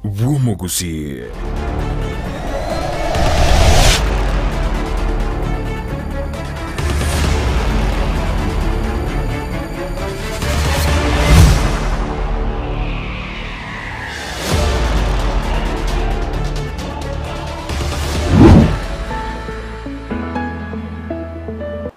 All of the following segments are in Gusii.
bw'omogusii.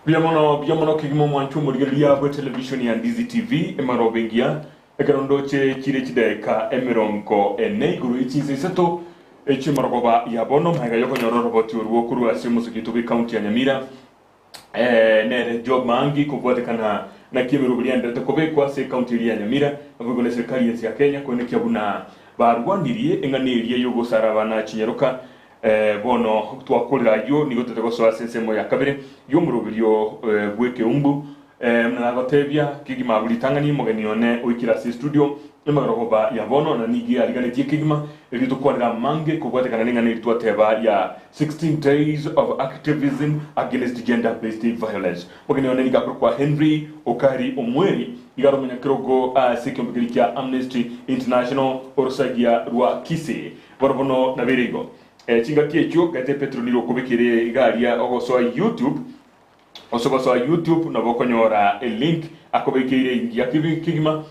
Buya mono, buya mono kegima omwancho omorigereria bwe television ya Ndizi TV, emaroba engiya, ekero ndoche chire chidaeka emerongo ene igoro ye chinsa isato echi'emarogoba ya bono magega yokonyora oroboti orwo korwa ase omosoki oito bw'ecounty ya Nyamira eh, nere Job Maangi kobwatekana naki emerobo riaenderete kobekwa ase ecounty eria ya Nyamira naboigo na eserikari y'ense ya Kenya koenekia buna barwanirie eng'ana eria y'ogosara abana chinyaroka Eh, bono twakorire ayio, nigo tete gosoa ase ensemo ya kabere y'omoroberio eh, bw'ekeumbu. Eh, buna nagotebia, kegima abwo ritang'ani omogeni one oikire ase estudio emarogoba ya bono, na nigo ariganetie kegima erio tokwanere amange kobwatekana neng'ana eri twateba ya 16 days of activism against gender based violence. Omogeni one nigo akorokwa Henry Okari Omweri, nigo are omonyakerogo ase ekeombe keria kia Amnesty International orosagia rwa Kisii. Bono bono nabeire igo. Chingaki echio gete Petero nire okobekire iga aria ogosoa YouTube. Ase ogosoa YouTube nabo okonyora elink akobekeire engiya kegima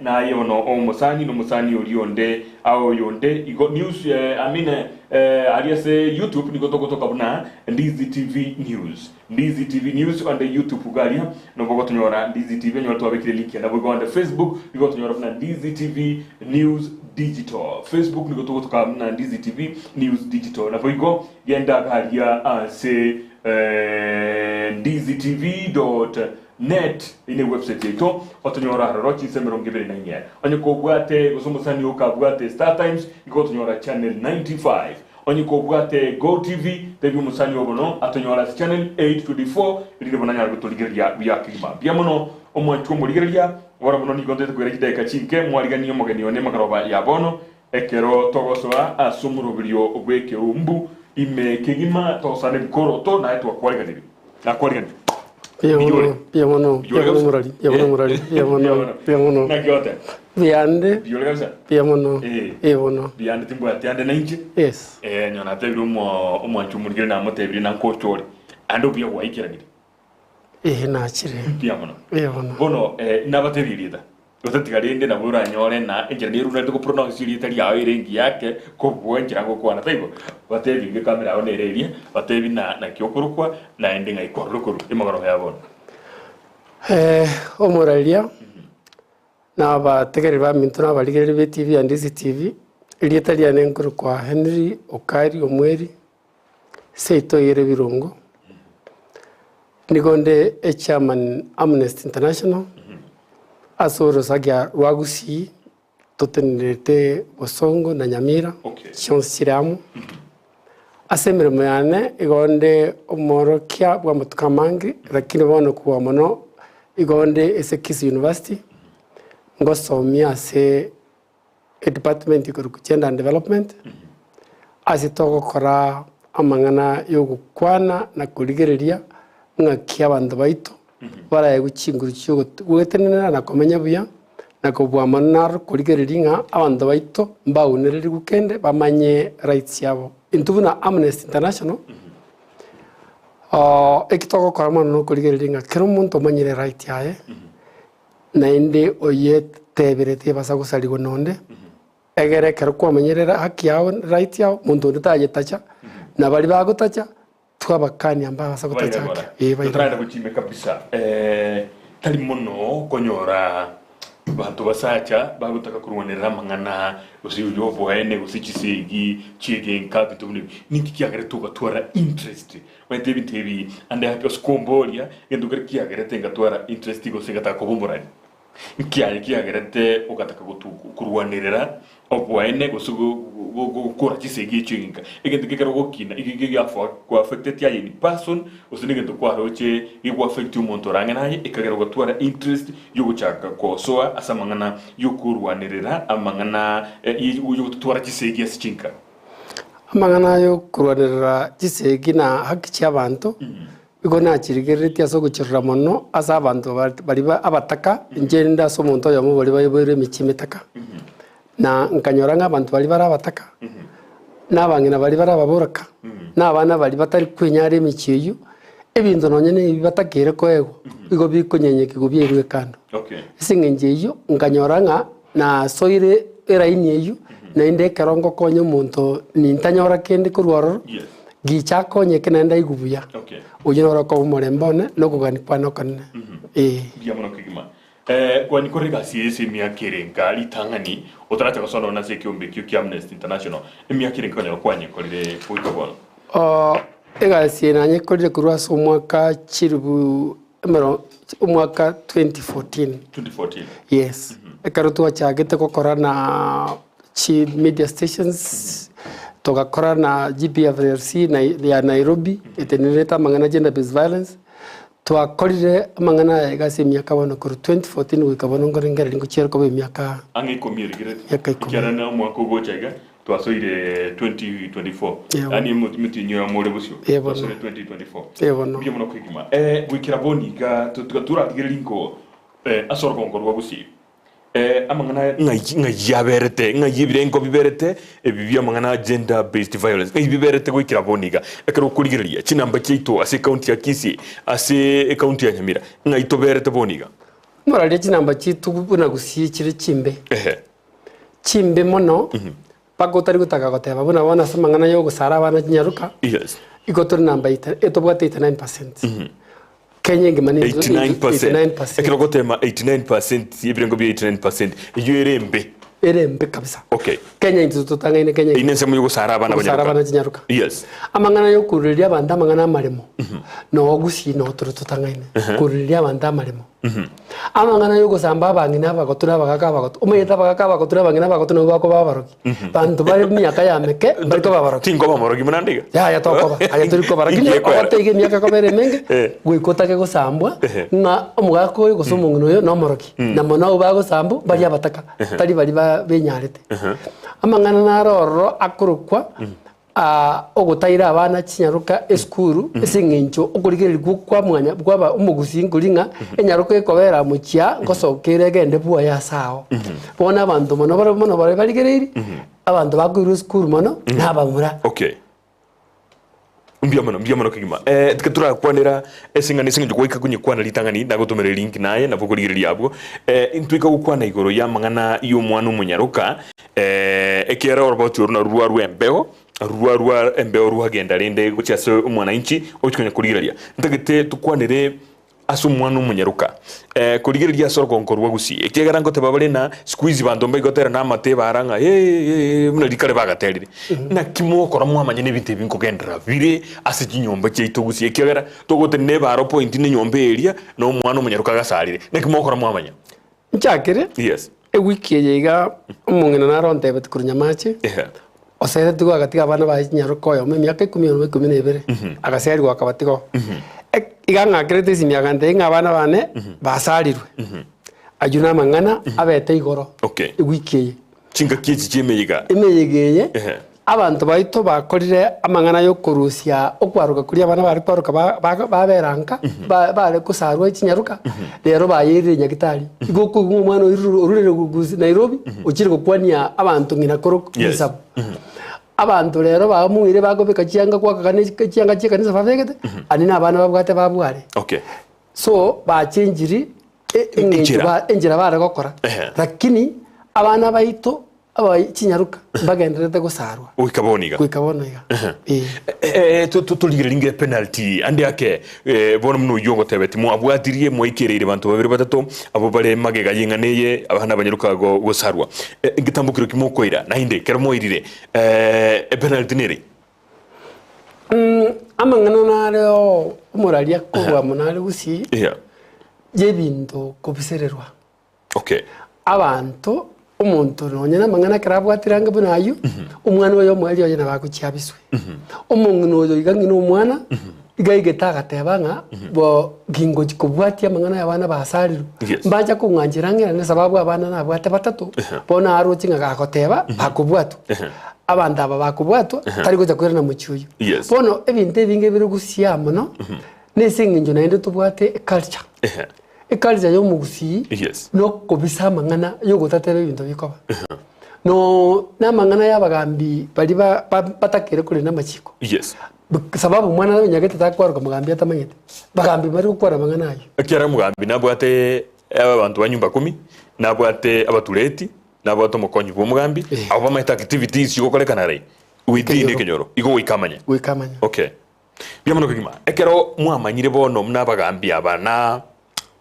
naye bono omosani nomosani oria onde oyonde igo news I mean aria ase YouTube nigo togotoka buna Ndizi TV News. Ndizi TV News onde YouTube iga aria nabo ogotonyora Ndizi TV onyore twabekire link ende naboigo onde Facebook nigo ogotonyora buna Ndizi TV News Digital. Facebook nigo togotoka buna Ndizi TV News Digital naboigo genda iga aria ase ndizitv dot net eye ne website yaito otonyore aroro chinsa 24 na inye. Onye kobwate gose omosani okabwate Startimes nigo ogotonyora channel 95. Onye kobwate Go TV tebia omosani oo bono atonyore ase channel 824 erinde bono anyare gotorigereria buya kegima. Mbuya mono omwanchwa omorigereria, bono bono nigo ntoete koira chidakika chinke mwariganie omogeni one magoroba ya bono Ekero togosoa ase omoroberio bw'ekeumbu ime kegima, togosana ebikoroto, naye twakwariganirie. Nakwariganirie. Mbuya Mbuya ore. mono, mbuya mono, Mbuya ore mbuya mono kabisa. morari, mbuya mono morari, mbuya Mbuya mono, mono. mbuya mono. Naki ogoteba? Mbuya ande, Mbuya ore kabisa. mbuya mono, Eh. eh bono. Mbuya ande timbwati ande nainche. Yes. Eh, onye natebirie omo omwanchi omorikire namotebirie nankoche ore. Ande obuya gwaikeranire. Ee nachire. Mbuya mono. Mbuya mono. Bono eh, nabatebirie erieta. Gose rende nabo oranyore na enchera nere orarete gopronounce erieta riao ere engiya ake kobua enchera ngokwana taibo? Batebi inga ekamera yao nere eria, batebi na naki okorokwa naende ng'ai kwarure korwa emegorogo ya bono. Eh, omoraria na abategereri baminto na abarigereria be TV and DCTV, erieta riane nkorokwa Henry Okari Omweri, Seito ere ebirongo, nigo nde echairman Amnesty International, ase orosagia rwa Gusii, totenenerete Bosongo na Nyamira, Okay. chionsi chire amo. Ase emeremo yane, igo nde omworokia bw'amatuko amange, lakini bono kobua mono, igo nde ase Kisii University, ngosomia ase edepartment ekorokwa gender and development, ase togokora amang'ana ya ogokwana na korigereria ng'aki abanto baito baraegwe chinguru chia ogotenenera na komenya buya, na kobua mono naro korigereria ng'a abanto baito mbaunererigwe kende bamanye rights chiabo. Intwe buna Amnesty International, eki togokora mono nokorigereria ng'a kera omonto omanyire right yaye. Naende oyetebereti ebasa gosarigwa nonde, egere ekero kwamenyerera haki yao right yao, monto onde tayetacha, na baria bagotacha, twabakania mbabasa gotacha Bairagora. haki. Eh, bairagora. Totaragenda gochime kabisa eh, tari mono konyora banto basacha bagotaka korwanerera amang'ana gose oyo oboene gose chisegi chiegenka ebinto buna ebi. Ninki kiagerete ogatwara interest Omanyete ebinto ebi ande ake ase komboria, egento keria kiagerete ngatwara interest gose ngataka koba omorani. Nkiaye kiagerete ogataka gotu korwanerera oboene gose go go gokora chisegi echio enka. Egento ekero ogokina igi giafo koaffecteti aye in person gose negento kwaroche gegoaffect omonto ore ang'e naye ekagera ogatwara interest yogochaka kosoa ase amang'ana yokorwanerera amang'ana yogotwara chisegi ase chinka. Amang'ana aya okorwanerera chisegi na haki chi'abanto, nigo nachirigereretie ase ogochirora mono ase abanto baria abataka, inche rende ase omonto oyomo baria baiboirwe emechie emetaka. Na nkanyora ng'a abanto baria bare abataka, na abang'ina baria bare ababoraka, na abana baria batari kwenyara emechie eyio, ebinto nonye na ebi batakeire koegwa, igo bikonyenyekigwa biairwe kando. Okay. Ase eng'encho eyio, nkanyora ng'a nasoire eraini eyio, naende ekero ngokonya omonto nintanyora kende korwa ororo, Yes. gicha akonyeke naende aigwe buya. Okay. Oyio noro okoba omorembe one, na okogania kwane okonene. Ee. Mbuya mono kegima. Eh, kwani kore egasi eye ase emiaka ere nka ritang'ani otaracha gosoa nonya ase ekeombe ekio kia Amnesty International, emiaka ere nka konyora kwanyekorire goika bono? Oo, egasi eye nanyekorire korwa ase omwaka chilifu emero omwaka 2014. 2014. Yes. Ekero twachagete gokora na chi media stations, togakora na GPFLC na ya Nairobi, etenenerete amang'ana gender based violence, Twakorire amang'ana aya iga ase emiaka bono korwa 2014 goika bono nkorengereria ngochiere koba emiaka Ang'e ikomi erigere Emiaka ikomi. ekiagera na omwaka ogocha iga twasoire 2024 Yebo. yaani emo- emetienyi oyomo ore bosio Ye bono. twasoire 2024 Ye bono. mbuya mono kegima eh, goikera bono iga tu- tuga turatigereria nko eh, ase orogongo rwa gusii Eh, amang'ana aya ng'ai ng'ai aberete ng'ai ebirengo biberete ebi bi'amang'ana a gender based violence ng'ai biberete goikera bono iga. Ekero okorigereria chinamba chiaito ase ecounty ya Kisii ase ecounty ya Nyamira ng'ai toberete bono iga. Morarie chinamba chiaito buna gusii chire chimbe, Ehe. chimbe mono mpaka otari gotaka goteba buna bono ase amang'ana ya ogosara abana chinyaroka, Yes. igo tore namba eita etobwate 89%. Kenya engima ne 89%. 89%. Ekero ogotema 89% ebirengo bia 89% eyio ere embe. Ere embe kabisa. Okay. Kenya intwe totang'aine Kenya Eyio nensemo yogosara abana Ogosara abanyaroka. abana chinyaroka. Yes. Amang'ana yokorureria abanto amang'ana amaremo noo gusii noo tore totang'aine korureria abanto amaremo. Amang'ana yogosamba abang'ina abagotu na abagaka abagotu omanyete abagaka abagotu na abang'ina abagotu nabo bakoba abarogi. Banto bare emiaka ya meke mbari koba abarogi. Tinkoba omorogi buna nde iga. Yaya tokoba, aye tori koba lakini Inki ekwera? ogote iga emiaka ekoba ere emenge, Eh. goika otage gosambwa, Ehe. ng'a omogaka oyo gose omong'ina oyo nomorogi. Na mono abwo bagosambwa mbari abataka, tari baria ba benyarete. Amang'ana naro ororo akorokwa ah, ogotaira abana chinyaroka esukuru ase eng'encho okorigereria kwa mwanya kwaba omogusii nkori ng'a enyaroka ekobera mochia ngosoka ere egende bwoye ase ao. Bono abanto mono bare mono bare barigereiri, abanto bakoirwa esukuru mono, na abamura. Okay. Mbuya mono, mbuya mono kegima. Eh, tiga torakwanera ase eng'ana ase eng'encho gwaika konyekwana ritang'ani nagotomera elink naye nabo okorigereria abwo. Eh, intwe gokwana igoro y'amang'ana y'omwana omonyaroka, eh, ekiagera oroboti oro narwo rwarwa embeo, rwarwa embeo rwagenda rende gochia ase omwananchi ochi konya korigereria. Ntagete tokwanere Ase omwana omonyaroka, eh, korigereria ase orogongo rwa Gusii, ekiagera ngoteba bare na siku hizi banto mbaigotera na amate ebara ng'a eh, eh, buna rikare bagaterire. Naki mokora mwamanya nebinto ebi nkogenderera bire ase chinyomba chiaito Gusii, ekiagera togotenena ebara point na enyomba eria na omwana omonyaroka agasarire. Naki mokora mwamanya? Nchakere, Yes. ewiki eye iga omong'ina naro ontebeti korwa Nyamache, Ehe. oseretigwe agatiga abana baye chinyaroka oyomo emiaka ikomi oyomo ikomi na ebere, agaserigwa akabatiga oo. Ek- Iga ng'akerete esimi agantebia ng'a abana bane basarirwe, ayio na amang'ana abete igoro Okay. ewiki eye. Chingaki echi chi'emeyega. Emeyega eye, Ehe. abanto baito bakorire amang'ana y'okorusia okwaroka koria abana bare kwaroka ba- ba- babera nka, ba- bare kosarwa chinyaroka, rero bayeirire nyagitari. Igo okoigwa omwana oirire orurire gu- Nairobi, ochire gokwania abanto ng'ina koro Yes. risabu. Abanto rero bamoire bakobeka chianga goaka kane chianga chi'ekanisa babegete, aria na abana babwate babware. Okay. So bachenchiri e- eng'encho Enchera. ba- enchera bare gokora. Ehe. Lakini abana baito aba chinyaroka mbagendererete gosarwa Goika bono iga. goika bono iga. Eh. Eh, to- to- torigereria nge penalty ande ake eh, bono buna oyio ogotebeti mwabwatirie mwaikereire banto babere batato abo bare magega y'eng'ana eye abana abanyaroka go- gosarwa Eh, ngetambokero ki mokoira naende ekero mwairire eh, epenalty nere Amang'ana nare oo omoraria kobua mono are gusii Yeah. y'ebinto kobisererwa. Okay. Abanto, omonto nonye namang'ana ekero abwatire ange buna ayio, omwana oye omoerio oye nabo agochia abiswe. Omong'ina oyo iga ng'ina omwana, iga aigete agateba ng'a bo gingochi kobwatia amang'ana ya abana basarirwe, Yes. mbancha kong'anchera ng'ina ne sababu abana nabwate batato, bono aroche ng'a gagoteba bakobwatwa. Abanto aba bakobwatwa, tari gocha koirana mochie oyio. Yes. Bono ebinto ebinge bire gusii mono, na ase eng'encho naende tobwate eculture. Eculture ya omogusii Yes. nokobisa amang'ana yogotateba ebinto bikoba. No namang'ana ya abagambi baria ba- ba- batakere korenda amachiko. Yes. Sababu omwana onyagete takwaroka mogambi atamanyete. Bagambi mbari gokwana amang'ana ayio. Ekiagera omogambi nabwate abanto ba nyumba kumi, nabwate abatureti, nabwate omokonyi bw'omogambi, Eh. abwo bamaete activities chigokorekana aria within Ekenyoro. ekenyoro, igo goika amanye. Goika amanye. Okay. Mbuya mono kegima. Ekero mwamanyire bono buna abagambi aba na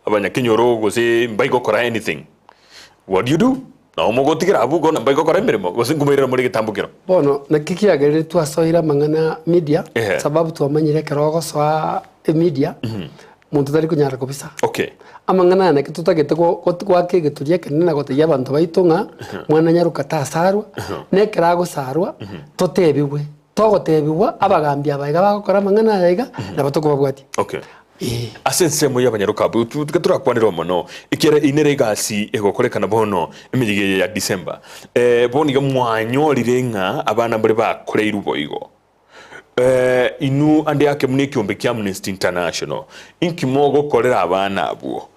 abanyakenyoro gose mbaigokora anything, what do you do? Nabo mogotigera abwo igo mbaigokora emeremo gose nkomoirera more egetambokero? Bono naki kiagerire twasoire amang'ana media Ehe. sababu twamanyire ekero ogosoa emedia monto tari konyara kobisa. Okay. Amang'ana aya naki totagete go- go- goaka egeturia ekenene na gotebia abanto baito ng'a mwana nyaroka tasarwa, na ekero agosarwa totebigwe Togotebigwa abagambi aba iga bagokora amang'ana aya iga, nabo tokobabwatia. Okay. Ee. Ase ensemo y'abanyaroka abwo tiga torakwanere mono, ekiagera eyio nere egasi egokorekana bono emeyega eye ya December. Eh, bono iga mwanyorire ng'a abana mbare bakoreirwe boigo. Eh, inwe ande ake buna ekiombe kia Amnesty International, inki mogokorera abana abwo?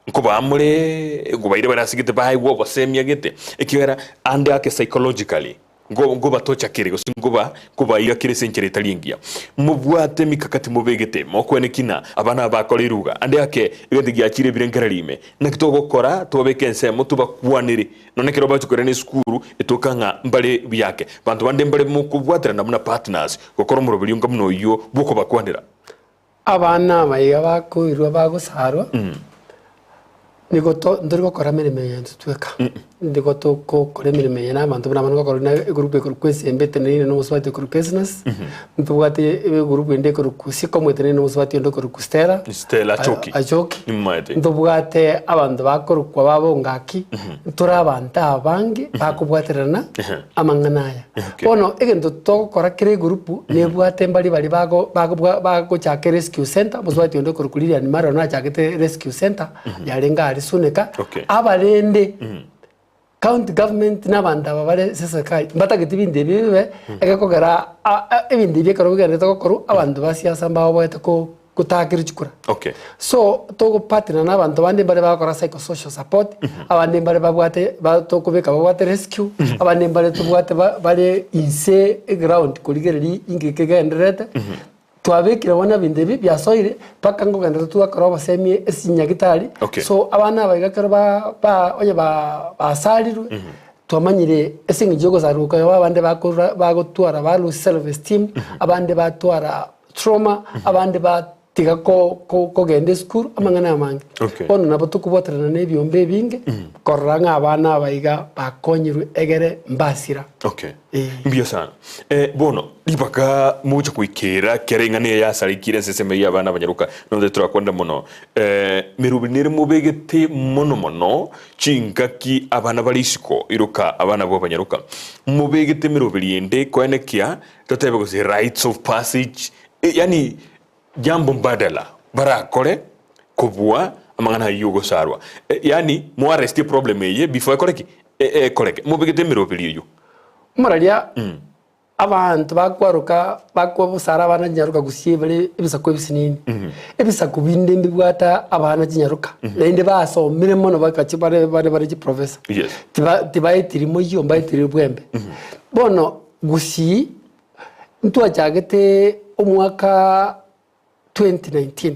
Nkobamore nkobaire bare ase gete baegwe obosemia gete, ekiagera ande ake psychologically nko nkobatocha kere gose nkoba nkobaira kere ase enchera etari engiya. Mobwate emikakati mobegete mokwane kina abana aba bakore eruga ande ake egento giachire ebirengererio ime. Naki togokora tobabeke ensemo tobakwanere nonye ekero bacha koirana esukuru etoka ng'a mbare buya ake. Banto bande mbare mokobwaterana buna partners gokora omoroberio onga buna oyio bwokobakwanera. Abana aba iga bakoirwa bagosarwa, nigo to ntori gokora emeremo eye intwe tweka, nigo togokora emeremo eye na abanto buna abana gokora na egroup ekorokwa esembe eteneine na omosubati okorokwa Esnas, ntobwate egroup ende ekorokwa Sikomu eteneine na omosubati onde okorokwa Stella, Stella Achoki. Achoki, Nimaete. ntobwate abanto bakorokwa babongaki, ntore abanto abange bakobwaterana amang'ana aya. Okay. Bono egento togokora kera egurupu nebwate mbari baria bago bagobwa bagochaka erescue center, mosubati onde okorokwa Lilian Marwa nachagete rescue center yarenge aria Suneka, Okay. abarende county government na abanto aba bare ase eserikari mbatageti ebinto ebi bibe egekogera a- a- ebinto ebi ekero bigenderete gokorwa abanto ba siasa mbaoboete ko gotakera chikura. Okay. So togopartner na abanto bande mbare bagokora psychosocial support, abande mbare babwate ba tokobeka babwate rescue, abande mbare tobwate ba bare inse eground korigereria inki kegendererete. Twabekire bono ebinto ebi biasoire mpaka nkogenderera twakora obosemi ase chinyagitari. Okay. So abana aba iga ekero ba ba onye ba basarirwe, twamanyire ase eng'encho ya ogosarwa oko abande bakorwa bagotwara ba lose self esteem, abande batwara trauma, abande batiga ko- ko- kogenda esukuru, amang'ana amange. Okay. Bono nabo tokobwaterana na ebiombe ebinge, korora ng'a abana aba iga bakonyirwe egere mbasira. Okay. Eh. Mbuya sana. Eh, bono ribaka mogocha goikera kera eng'ana eye yasarekire ase ensemo eye y'abana abanyaroka nonye torakwanera mono eh, merubi nere mobegete mono mono chingaki abana bare isiko iroka abana abwo abanyaroka mobegete emeroberi ende koenekia Totebe gose rites of passage, yaani jambo mbadala barakore kobua amang'ana ayio ogosarwa. Yaani moarrestie problem eye before ekore ki? Ekoreke. Mobegete emeroberi eyio. Moraria abanto bakwaroka bakobosara abana chinyaroka gusii bare ebisaku ebisinini. Ebisaku binde mbibwate abana chinyaroka naende basomire mono bakachi bare bare bare chiprofessor. Yes. Tiba tibaetiri moyio mbaetiri bwembe. Bono Gusii ntwachagete omwaka 2019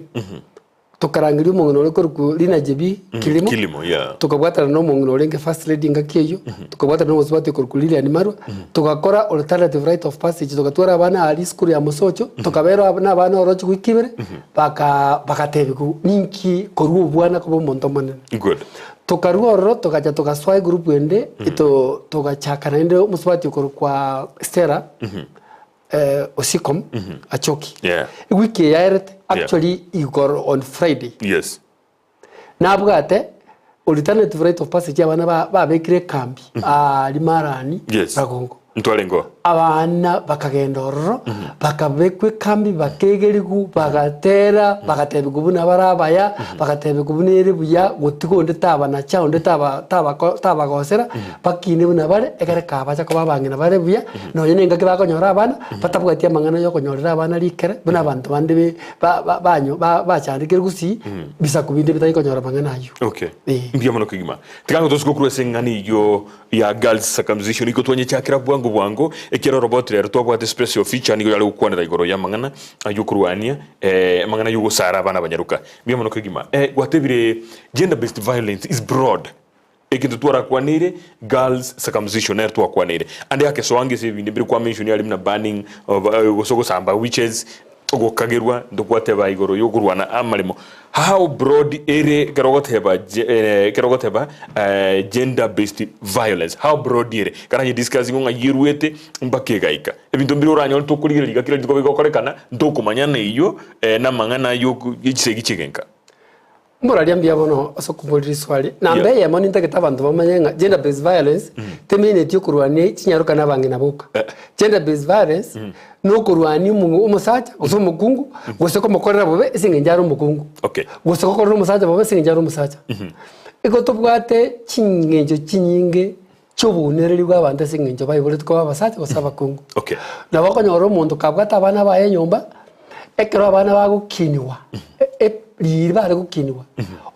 tokarangeria omong'ina oria okorokwa Lina Jebii Kilimo, Kilimo, yeah. tokabwatana na omong'ina orenge first lady engaki eyio, tokabwatana na omosubati okorokwa Lilian Marwa, togakora alternative rite of passage, togatwara abana aria esukuru ya Mosocho, tokabera na abana oroche goika ibere, baka bagatebiwa ninki korwa obwana koba omonto omonene. Good. Tokarua ororo togacha togasoa egroup ende ito togachaka naende omosubati okorokwa Stella Osikom Achoki. Yeah. Ewiki eye yaerete actually igoro on Friday Yes. nabwate alternative rite of passage abana ba babekire ekambi aaria Marani Yes. Ragongo. Ntwarengo. Abana bakagenda ororo, bakabekwa ekambi, bakegerigwa, bagatera, bagatebigwa buna bare abaya, bagatebigwa buna ere buya, gotiga onde tabanacha, onde taba tabako tabagosera, bakine buna bare, ekere kabacha koba abang'ina bare buya, nonye na engaki bakonyora abana, batabwati amang'ana ya okonyorera abana rikere, buna abanto bande be ba ba banyo ba bachandekire gusii, bisaku binde bitari konyora amang'ana aywo. Okay. Eh. Mbuya mono kegima. Tiga ngotosuka korwa ase eng'ana eyio ya girls circumcision igo twanyechakera bwango bwango ekiagera oroboti rero twabwate special feature nigo yare gokwanera igoro y'amang'ana ay'okorwania eh, amang'ana y'ogosara abana abanyaroka. Mbuya mono kegima. Eh, gwatebire gender based violence is broad. Egento twarakwaneire girls circumcision nere twakwaneire. Ande akesoanga ase ebinde mbire kwa mention aria buna burning of eh, gose ogosamba witches ogokagerwa ntokwateba igoro y'okorwana amaremo. How broad ere ekero ogoteba ekero ogoteba gender based violence how broad ere? Ekero naye discussing ng'a yeruete mpaka egaika. Ebinto mbire oranyore tokorigereria iga kera rituko bigokorekana ntokomanya na eyio namang'ana ayio ye chisegi chi'egenka. Mboraria mbuya mono ase okomboria riswali. Namba eyemo nintagete abanto bamanye ng'a gender based violence temineti okorwania chinyaroka na abang'ina boka. Gender based violence nokorwania omo omosacha gose omokungu gose komokorera bobe ase eng'encho are omokungu. Okay. Gose gokorera omosacha bobe ase eng'encho are omosacha. Igo tobwate ching'encho chinyinge chi'obounereri bwa abanto ase eng'encho baiboretwe koba abasacha gose abakungu. Okay. Nabo okonyora omonto kabwate abana baye enyomba, ekero abana bagokinigwa, e- riiri bare gokinigwa,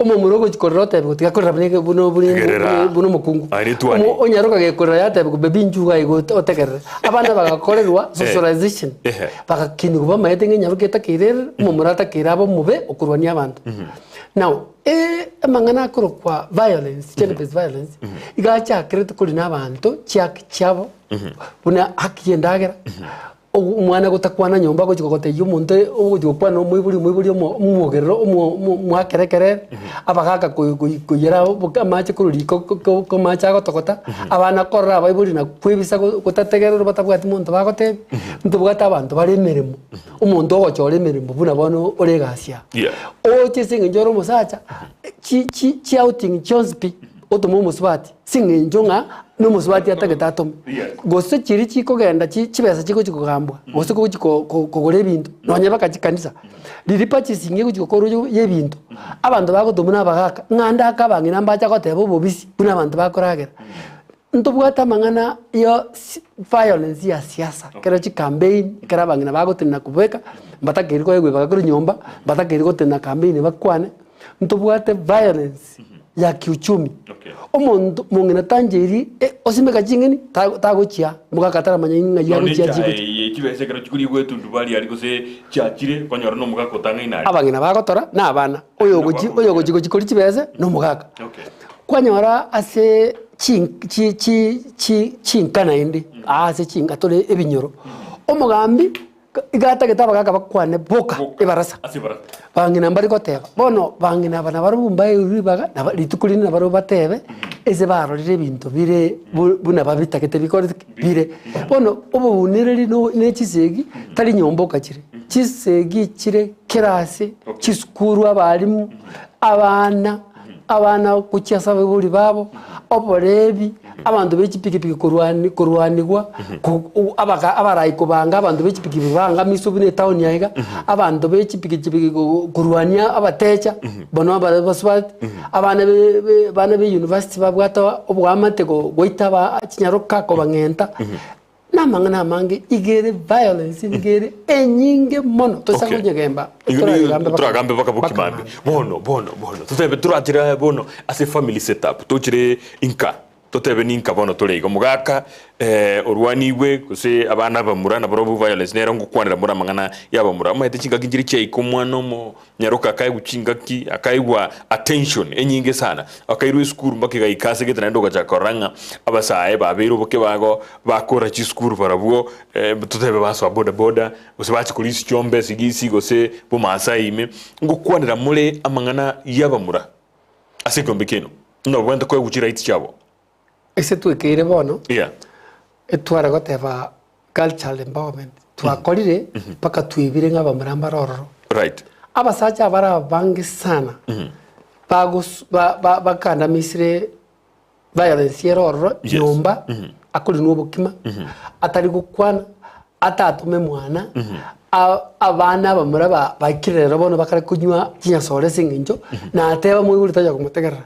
omomura ogochi korera otebiwa tiga korera buna eke buna buna Tegerera. buna omokungu. Aye nitwani. Omo onyaroka gekorera yatebiwa baby inchuo iga igo otegerere. Abana bagakorerwa socialization, Ehe. bagakinigwa bamaete ng'a enyaroka etakeire erere, omomura atakeire abe omobe okorwania abanto. Now, amang'ana akorokwa violence, gender based violence, iga achakerete korina abanto chiaki chiabo, buna haki ya endagera, omwana gotakwana nyomba agochi gogotebia omonto ogochi gokwana omoibori omoibori omo omwogerere omo omo omoakere ekerere, abagaka koi koi koiyera oboke amache korwa riko ko ko ko amache agotogota, abana korora abaibori na kwebisa go gotategererwa batabwati monto bagotebia, ntobwate abanto bare emeremo, omonto ogochora emeremo buna bono ore egasi aa. Yeah. Oche ase eng'encho ore omosacha, chi chi chiouting chionsi pi, otome omosubati. Ase eng'encho ng'a nomosubati atagete atome, gose chiria chikogenda chi chibesa chigochi kogambwa, gose gochi ko ko kogora ebinto, nonye mpaka chikanisa, riria purchasing egochi gokorwa yo ya ebinto, abanto bagotomwa na abagaka, ng'a ndake abang'ina mbacha goteba obobisi buna abanto bakoragera. Ntobwate amang'ana ya si violence ya siasa, ekero chicampaign, ekero abang'ina bagotenena kobeka, mbatakeiri koegwa ebaga korwa nyomba, mbatakeiri gotenena campaign bakwane, ntobwate violence. ya kiuchumi. Okay. Omonto mong'ina tancheiri eh, osimeka ching'eni ta- tagochia mogaka ataramanya ng'ai Nonye agochia echae chigochia. eye chibesa ekero chikorigwa etundubari aria gose chiachire okonyora na omogaka otang'aine aria. Abang'ina bagotora na abana, oyo ogochi oyo ogochi gochi koria chibese na omogaka. Okay. Kwanyora ase chin chi chi chi chinka naende aa ase chinka tore ebinyoro, omogambi Iga atagete abagaaka bakwane boka ebarasa. Ase ebarasa. Bang'ina mbare goteba, bono bang'ina aba nabarobwo mbaeirwe ribaga, naba rituko rinde nabarobwo batebe, ase barorire ebinto bire bu buna babitagete bikorete ki? Bire. Bono obounereri no ne chisegi, tari nyomba okachire, chisegi chire kera ase, chisukuru abalimu, abana. Abana gochia ase abaibori babo, oborebi, abanto be chipikipiki korwani korwanigwa, ko abaka abarai kobanga abanto be chipikipiki bangamiswe buna etown aiga, abanto be chipikipiki ko korwania abatecha, bono abare basubati, abana be be abana be university babwate oboamate go goita aba chinyaroka kobang'enta. Namang'ana amange iga ere violence nigo ere enyinge mono toisa Okay. konyegemba Igo torayegambe nigo toragambe mpaka boki mpaka mambia. Bono bono bono totebe torachire bono ase family setup tochire inka totebe ninka bono tore iga omogaka eh, orwanigwe gose abana abamura nabarobwo violence nere ngokwanera more amang'ana ya abamura omanyete chingaki nchire chiaika omwana omo Nyaroka akaegwa chingaki, akaegwa attention enyinge sana, akairwa esukuru mpaka egaika ase gete naende ogachaka korora ng'a abasae babeire oboke bago bakora chisukuru barabwo eh, totebe basoa boda boda, gose bachia korisia chiombe esigisi gose bomaasai ime, ngokwanera more amang'ana y'abamura ase ekeombe kiaino, ng'a babwenerete koegwa chirights chiabo. Ase twekeire bono, Yeah. etware goteba Cultural empowerment twakorire mpaka twebire ng'a abamura mbare ororo. Right. Abasacha abare abange sana bagos ba ba bakandamisire. Violence ere ororo Yes. nyomba akorinwa obokima atari gokwana atatome mwana a- abana abamura ba- baikire rero bono bakare konywa chinyasore ase eng'encho nateba moibori tanya komotegerera.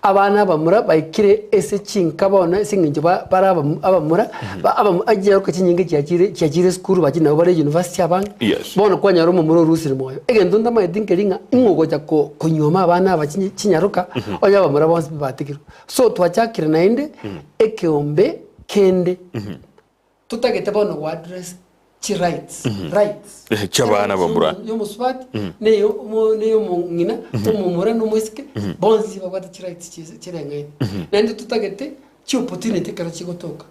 Abana abamura baikire ase chinka bono ase eng'encho ba- bare abamu abamura ba abamu chiaroka chinyinge chiachire chiachire esukuru bachire nabo bare university abange Yes. bono kwanyora omomura orusire moyo. Egento ntamaeti nkeri ng'a ing'o ogocha ko konyuoma abana aba chinye chinyaroka onye abamura bonsi pi batigirwe. So twachakire naende ekeombe kende totagete bono go address chi rights rights Eh, chi'abana bamura. yomosubati neyo omo- neyo omong'ina omomura na omoiseke bonsi babwate chi rights chise chireng'aine naende totagete chi opportunity ekero chigotoka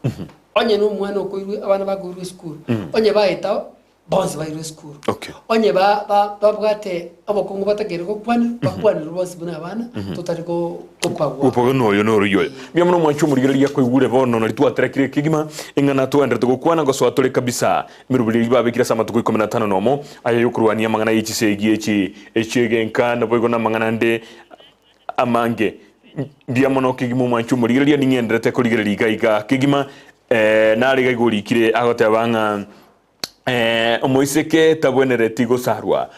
onye na omwana okoirwe abana bakoirwe esukuru onye baetao bonsi bairwe esukuru. Okay. Onye ba- ba- babwate obokongu batakeire gokwanirwa, bakwanirwe bonsi buna abana, totari go- gopagwa. Gopagwa noyo noro oyo. Mbuya mono mwanche omorigereria koigure bono nari twaterekire kegima eng'ana twaenderete gokwana gosoa tore kabisa emeroberi eyio babekire ase amatuko ikomi na atano nomo aya yokorwania amang'ana ye chisegi echi echiegenka naboigo namang'ana ande amange. Mbuya mono kegima omwanche omorigereria ning'enderete korigereria iga iga kegima eh, nare iga iga orikire agoteba ng'a Omoiseke tabwenereti gosarwa.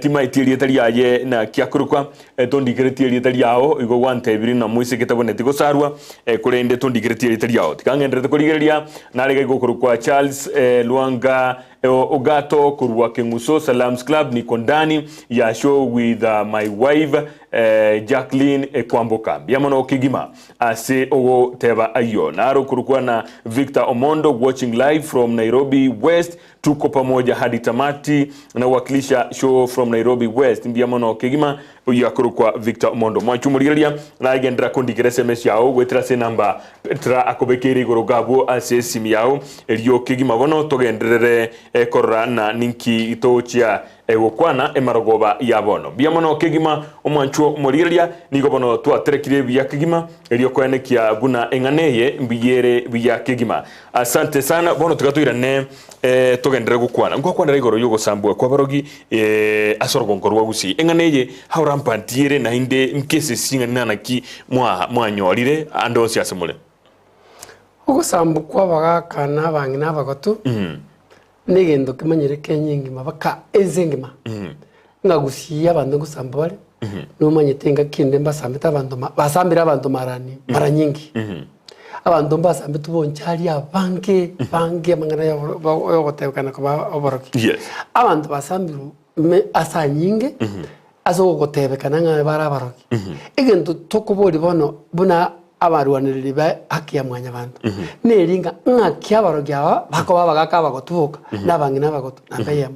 Timaeti erieta riaye naki akorokwa, tondikereti erieta riao, igo gwantebirie ng'a moiseke tabwenereti gosarwa, korende tondikereti erieta riao. Tiga ng'enderete korigereria, nare iga okorokwa Charles Lwanga Ogato korwa Keng'uso Salams Club, niko ndani ya show with my wife Jacqueline Kwamboka. Mbuya mono kegima. Ase ogoteba ayio, naro okorokwa na Victor Omondo watching live from Nairobi West, tuko pamoja hadi tamati nawakilisha show from Nairobi West, mbuya mono kegima oyio akorokwa Victor Omondo. Mwanche omorigereria nagenderera kondikera SMS yao goetera ase enamba Petra akobekeire igoro gabwo ase esimi yao erio kegima bono togenderere korora na ninki togochia Egokwana emarogoba ya bono. Mbuya mono kegima, omwanchwa omorigereria, nigo bono twaterekire buya kegima, erio koenekia buna eng'ana eye mbuya ere buya kegima. Asante sana. Bono tiga toirane eh, togenderere gokwana. Ngwakwanera igoro y'ogosambwa kw'abarogi eh, ase orogongo rwa Gusii. Eng'ana eye how rampant ere naende nkesesi ng'a naki mwa mwanyorire ande onsi ase more. Ogosambwa kw'abagaka na abang'ina abagotu Negento kemanyire Kenya engima baka ense engima ng'a gusii abanto ngosamba bare nomanyete engaki ende mbasambete abanto ma basambire abanto marani mara nyingi abanto mbasambetwe bonsi aria abange bange amang'ana ya oboro ya ogotebekana koba oborogi. Yes. Abanto basambirwe me ase anyinge ase ogotebekana ng'a bare abarogi. Egento tokoboria bono buna abarwanereri ba haki ya mwanyabanto, neri ng'a ng'aki abarogi aba bakoba abagaka abagotu boka, na abang'ina abagotu, namba eyemo.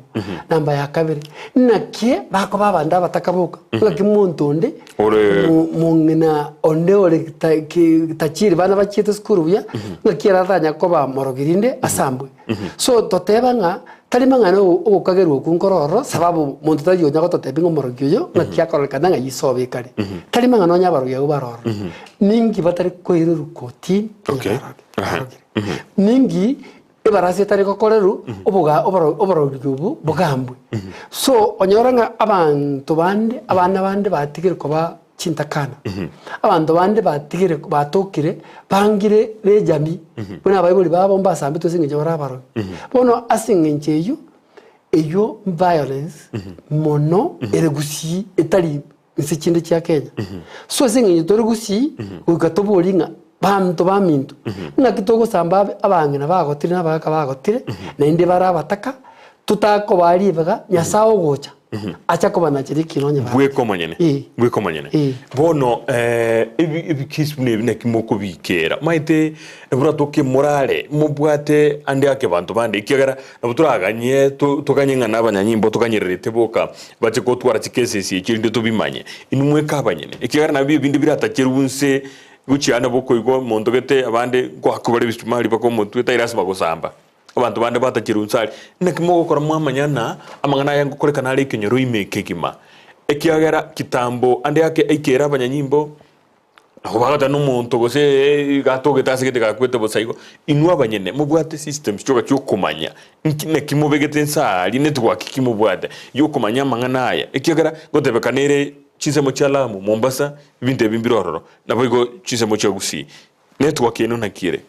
Namba ya kabere, naki bakoba abanto abataka boka, ng'aki monto onde Ore- mo- mong'ina onde ore ta- ki- tachiri bana bachiete esukuru buya, ng'aki ere atanya koba morogi rinde asambwe. So toteba ng'a Tari mang'ana ogokagerwa okwo nkore ororo, sababu monto tari onya gototebia ng'a omorogi oyo ng'aki akororekana ng'a isobe ekare. Tari mang'ana onye abarogi abwo bare ororo. Ninki batari koirerwa kotini onye Okay. barogi barogire. Ninki ebarasi etari gokorerwa oboga oboro oborogi obwo bogambwe. So onyore ng'a abanto bande abana bande batigire koba chintakana. Abanto bande batigire batokire bangire ne ejamii buna abaibori babo mbasambetwe ase eng'encho bare abarogi. Bono ase eng'encho eyio, eyio violence mono ere gusii etari inse chinde chia Kenya. So ase eng'encho tore gusii goika toborie ng'a banto baminto ng'aki togosamba abe abang'ina bagotire na abagaka bagotire naende bare abataka totakobaa ribaga Nyasaye ogocha. Acha kobanachera ekina onye Bweka barokire. omonyene Ee. bweka omonyene Ee. bono eh, ebi ebikesi buna ebi naki mokobikera maete nabo morare mobwate ande ake banto bande ekiagera nabo toraganye to- toganye ng'a na abanyanyimbo toganyererete boka bache gotwara chikesi esi echi erinde tobimanye inwe mweka abanyene ekiagera nabio ebinde biratacherwe nse gochia nabo okoigwa omonto gete abande ngoakwa bare ebisumari mpaka omotwe tari lasima gosamba. Abanto bande batachire inse aria, naki mogokora mwamanya ng'a amang'ana aya ngokorekana are ekenyoro ime kegima? Ekiagera kitambo ande ake aikere abanyanyimbo, nabo bagoteba nomonto gose iga atogete ase gete gakwete bosa igo. Inwe abanyene mobwate systems chioka chiokomanya nki naki mobegete inse aria network ki mobwate yokomanya amang'ana aya, ekiagera ngotebekana ere chinsemo chia Lamu, Mombasa, ebinto ebi mbire ororo, naboigo chinsemo chia Gusii. Network eno naki ere?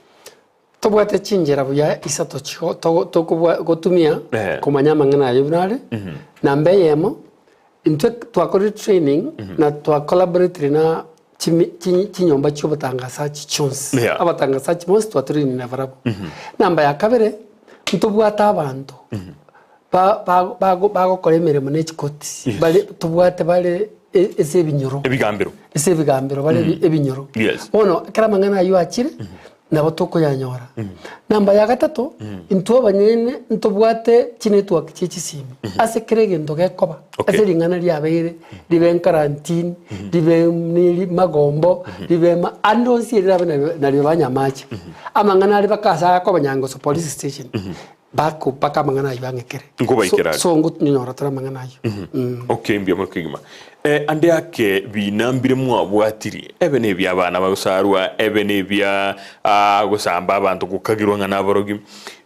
Tobwate chinchera buya isato chigo togo tokobwa gotumia Ehe. komanya amang'ana ayio buna are, namba eyemo, intwe twakorire training na twacollaboratire na chimi chi chinyomba chia obotangasachi chionsi, Yeah. abatangasachi bonsi twatrainire nabarabwo. Namba ya kabere, ntobwate abanto ba ba bago bagokora emeremo ne chikoti, Yes. bare tobwate bare e- ase ebinyoro. Ebigambero. Ase ebigambero bare ebi- ebinyoro. Yes. Bono ekero amang'ana ayio achire, nabo tokoyanyora. Namba ya gatato, intwe abanyene ntobwate chinetwork chie chisimi, ase kera egento gekoba, Okay. ase ring'ana riabeire, ribe nkarantini, ribe neri magombo, ribe ma ande onsi eri rirabe nario nario banyamache. Amang'ana aria baka ase akoba Nyangoso police station, bako mpaka amang'ana ayio ang'ekere. Nkobaikera are. So so ngonyora tore amang'ana ayio. Okay, mbuya mono kegima. Eh, ande ake bina mbire mwabwatirie, ebe nebia abana bagosarwa, ebe nebia ah, gosamba abanto gokagirwa ng'a naborogi.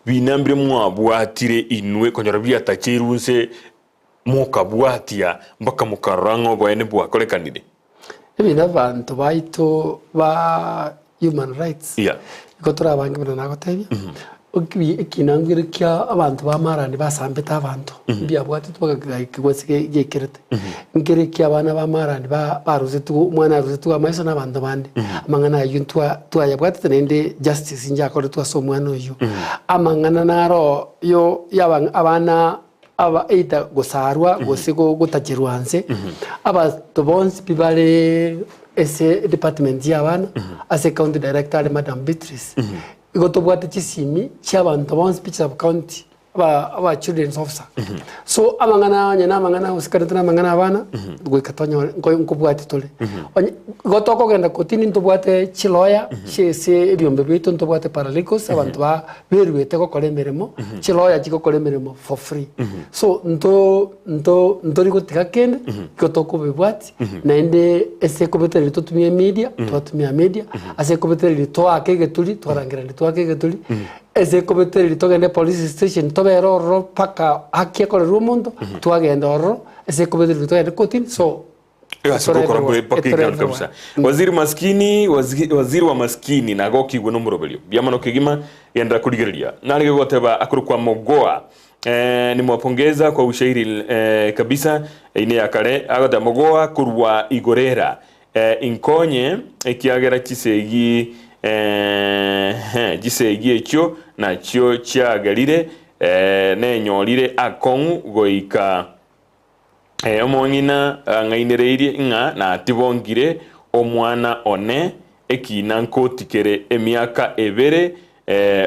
Bina mbire mwabwatire inwe konyora biatacheirwe nse mokabwatia mpaka mokarora ng'a oboene bwakorekanire. Ebinto abanto baito ba human rights Yeah. igo tore abange buna nagotebia, okibi ekinangwire kia abanto ba marani basambete abanto, mbiabwateti mpaka kegaikigwa ase ge- gekerete. Nkere ekia abana ba marani ba barusetigwe omwana arusetigwe amaiso na abanto bande, amang'ana aywo ntwa twayabwatete naende justice njakoretwe ase omwana oyio. Amang'ana naro yo ya aba abana aba either gosarwa gose go- gotacherwa nse, abanto bonsi pi bare ase edepartment ya abana, ase county director are madam Beatrice, igo tobwate chisimi chia abanto bonsi pi sub county, aba aba children's officer. So amang'ana onye na amang'ana gosikanete na amang'ana ya abana, goika tonyore nko nkobwati tore. Onye igo tokogenda kotini ntobwate chilawyer chia ase ebiombe biaito ntobwate paralegals abanto ba beruete gokora emeremo, chiloya chigokora emeremo for free. So nto nto ntori gotiga kende, igo tokobibwati, naende ase ekobetereria totumie emedia, twatumia media, ase ekobetereria toake egeturi, twarangerania toake egeturi, ase ekobetereria togende police station tobere ororo mpaka haki ekorerwe omonto, twagenda ororo, ase ekobetereria togende kotini, so Egasi gokora mbuya mpaka igano kabisa. Waziri maskini, wazi- waziri wa maskini nagokigwe nomoroberio. Mbuya mono kegima genderera korigereria. Narenge goteba akorokwa Mogoa. Eh, nimwapongeza kwa ushairi eh, kabisa ine ya kare agoteba Mogoa korwa igorera eh, inkonye ekiagera chisegi eh, he, chisegi echio nachio chiagerire eh, nenyorire akong'u goika Omong'ina ang'ainereirie ng'a natibongire omwana one ekina nkotikere emiaka ebere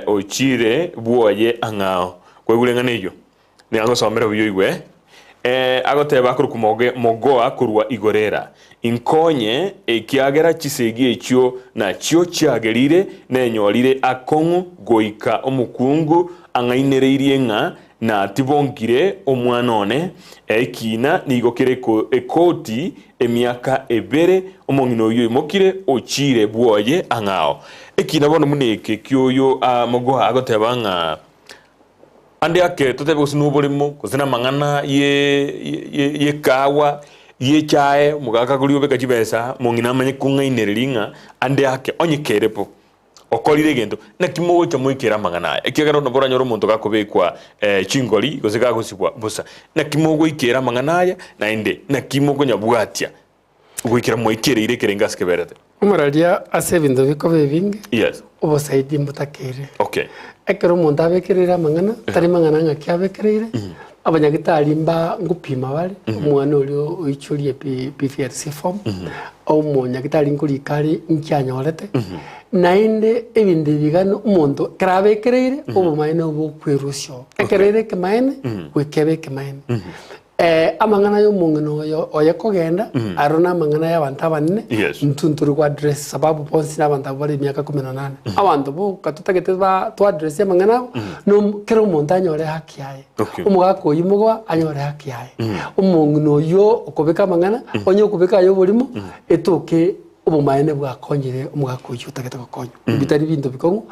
ochire bwoye ang'ao. Kwaigure eng'ana eyio? Nigo ngosomera buya oigwe. Agoteba akorokwa moge mogoa korwa igorera, Inkonye, ekiagera chisegi echio nachio chiagerire nenyorire akong'u goika omokungu ang'ainereirie ng'a Na tibongire omwana one, ekiina nigo kere ekoti emiaka ebere, omong'ina oyio oimokire ochiire bwoye ang'ao. Ekiina bono buna eke ki'oyo mogoha agoteba ng'a ande ake totebe gose noboremo, gose namang'ana y'ekawa, y'echae, omogaka akoria obeka chibesa, omong'ina amanye kong'ainereria ng'a ande ake onye kere bo. Okorire egento, naki mogocha moikere amang'ana aya? Ekiagera nabo oranyore omonto gakobekwa chingori gose gagosibwa bosa. Naki mogoikera amang'ana aya, naende naki mokonyabwatia goikera mwaikereire ekerengo ase keberete? Omoraria ase ebinto bikoba ebinge, Yes. obosaidi mbotakeire. Okay. Ekero omonto abekereire amang'ana, tari mang'ana ng'aki abekereire, abanyagitari mba ngopima bare, omwana oria oichorie PPRC form, omonyagitari nkorika are nki anyorete, naende ebinto ebi iga omonto ekero abekereire, obomaene obo okwerusia oo. Ekero ere ekemaene, goika ebe ekemaene. Amang'ana ya omong'ina oyo oye kogenda, aro na amang'ana ya abanto abanene, Yes. intwe ntori go address sababu bonsi na abanto abwo bare emiaka kumi na nane. Abanto boka totagete ba to address amang'ana abo, no kera omonto anyore haki yaye. Okay. Omogaka oyio mogoa anyore haki yaye. Omong'ina oyio okobeka amang'ana, onye okobeka aye oborimo, etoke. Obomaene bwakonyire omogaka oyio otagete gokonywa. Bitari binto bikong'u,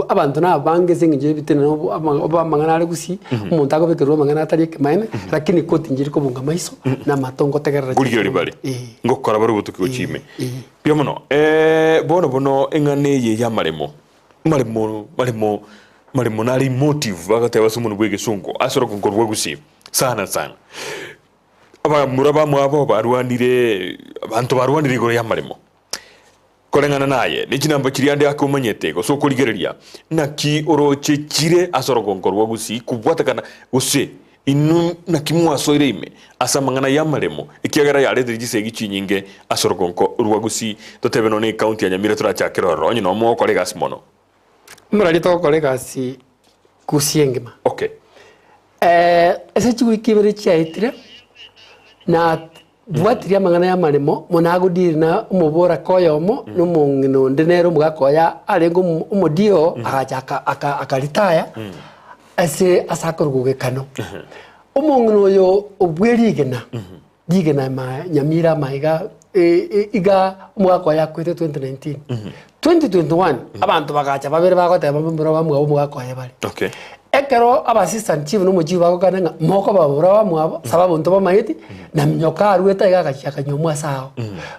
abanto nabange ase eng'encho y'ebitina na obo- ama- obo amang'ana are gusii, omonto agobekerwa amang'ana atari ekemaene, lakini koti nchiri kobunga maiso, na amato ngotegerera Nkorigereria bare, Eh. ngokora bare obotuki gochia ime. Eh. Mbuya mono. Bono bono eng'ana eye y'amaremo, amaremo maremo maremo nare emotive bagoteba ase omonwa bwa egesongo ase orogongo rwa gusii sana sana. Abamura bamwabo barwanire, abanto barwanire igoro y'amaremo. Koreng'ana naye, ne chinamba chiria ande ake omanyete, gose okorigereria, naki oroche chire ase orogongo rwa Gusii kobwatekana, gose inwe naki mwasoire ime ase amang'ana y'amaremo, ekiagera yaretire chisegi chinyinge ase orogongo rwa Gusii. Totebe nonya ecounty ya Nyamira torachakere ororo, onye nomo ogokora egasi mono. Omorari togokora egasi Gusii engima. Okay. Ase chiwiki ibere chiaetire, nabwatirie amang'ana y'amaremo, mono agodiri na omoboraka oyomo, na omong'ina onde nere omogaka oye arenge omo- omodio, agacha aka- aka- akaritaya, ase ase akorokwa gekano. Omong'ina oyo obwe rigena, rigena ma nyamira amaiga iga omogaka oye akwete 2019. 2021 abanto bagacha babere bagoteba mbamura bamwabo omogaka oye bare. Okay. Ekero aba assistant chief na omochief bagokana ng'a mokoba bamura bamwabo sababu ntobamaeti, na minyoka arwete iga agachia akanywa ase ao.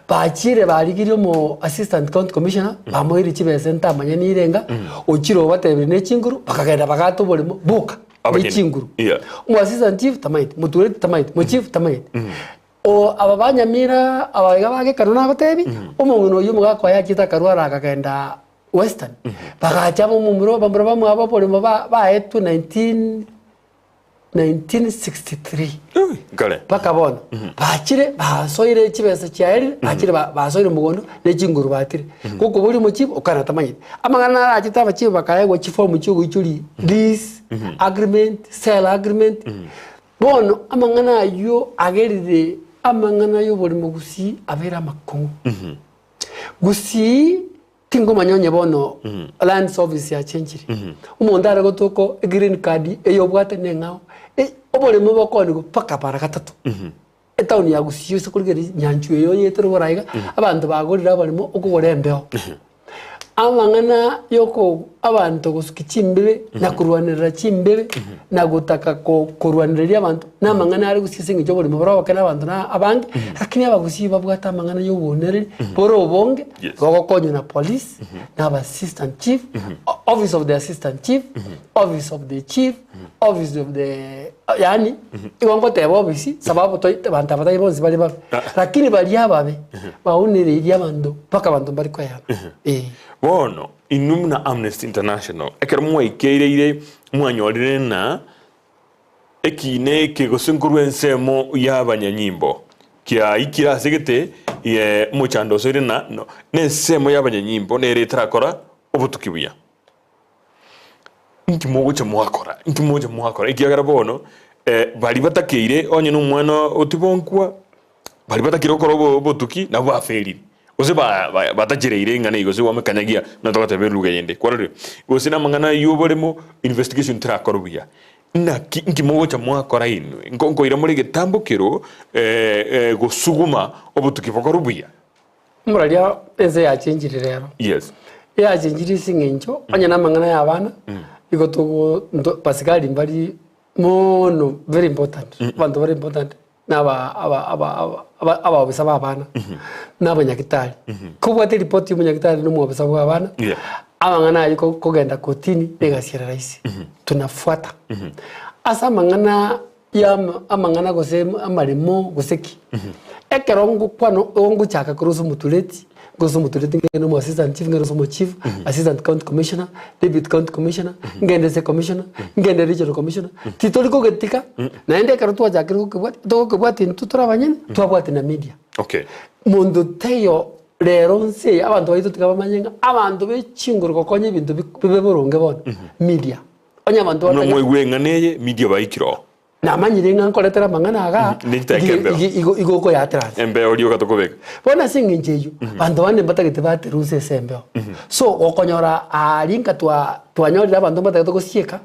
Bachire barigirie omo assistant county commissioner, bamoeire chibesa ntamanya nirenga, ochire obatebirie ne chinguru, bakagenda bagata oboremo boka. Abanyene. Ne chinguru. Yeah. Omo assistant chief tamaeti, motureti tamaeti, mochief tamaeti. O aba ba Nyamira aba iga bagekano nagotebi, omong'ina oyio omogaka oye achiete akarwara akagenda Western. Bagacha abamomura bamura bamwabo oboremo ba baetwe 19 1963. Ui, Kare. Mpaka bono bachire basoire chibesa chiaerire bachire ba- basoire mogondo ne chinguru batire gokoboria omochief okana tamanyeti amang'ana narachete abachief bakaegwa chifomu chiogoichoria lease agreement sale agreement bono amang'ana aywo agerire amang'ana ya oborimo gusii abeire amakong'u gusii Tingomanya onye bono lands office yachenchire. Omonto are gotoka egreen card eye obwate neng'ao, e- oboremo bokoonigwa mpaka mara gatato. Etown ya Gusii ase korigereria nyanchwa eye oyetere bora iga, abanto bagorire abaremo okogora embeo. Amang'ana yoko abanto gosukia chimbebe na korwanerera chimbebe na gotaka ko- korwanereria abanto, na amang'ana are gusii ase eng'encho oboremo bore oboke na abanto na abange, lakini abagusii babwate amang'ana ya obonereri bore obonge. Yes. Gogokonywa na police, na aba assistant chief, o- office of the assistant chief, office of the chief, office of the yaani igo ngoteba office sababu toi abanto aba tari bonsi bare babe. Lakini baria ababe baunereirie abanto mpaka abanto mbari koyana. Eh. Bono inwe buna Amnesty International ekero mwaikeireire mwanyorire ng'a Ekiina eke gose nkorwa ensemo y'abanyanyimbo kiaikire ase gete omochando osoire na nensemo y'abanyanyimbo nere etarakora obotuki buya. Inki mogocha mwakora? Inki mogocha mwakora? Ekiagera bono baria batakeire onye nomwana otibonkwa Baria batakire gokora obotuki nabwo baferire, gose batachereire ing'ana eyio, gose bamekanyagia buna togoteba eluga eyende. Kwarorire? Gose namang'ana ayio oboremo, investigation terakorwa buya. Naki nki mogocha mwakora inwe? Nko nkoira more egetambokero gosuguma obotuki bokorwe buya? Moraria ense yachenchire rero. Yes. Eyachenchire ase eng'encho, onye namang'ana ya abana, igo togo nto basigari mbari mono very important, abanto bare important. na aba aba aba aba aba abaofisa ba abana, na abanyagitari. Kobwate eripoti ya omonyagitari na omwofisa bwa abana, Yeah. amang'ana aywo ko- kogenda kotini na egasi ere rahisi. Tunafuata. Ase amang'ana ya ama amang'ana gose amaremo gose ki, ekero ngokwana igo ngochaka korwa ase omotureti, Gose omotureti ngende omo assistant chief, ngende ase omo chief, assistant county commissioner, deputy county commissioner, ngende ase commissioner, ngende regional commissioner, titori kogetika, naende ekero twachakire gokebwatia, togokebwatia intwe tore abanyene, twabwatia na media. Okay. Monto taiyo rero nse eye abanto baito tiga bamanye ng'a abanto be chinguru gokonya ebinto bibe boronge bono, media. Onye abanto Buna batagete mwaigwa eng'ana eye, media baikire oo. Namanyire ng'a nkoretera amang'ana aga, Ne chitaka igo- embeo. igo- igo- igo okoyatera ase. Embeo rioka tokobeka. Bono ase eng'encho eyio, banto bande mbatagete baterwe inse ase embeo. So, gokonyora aaria nka twa twanyorire abanto mbatagete gosieka,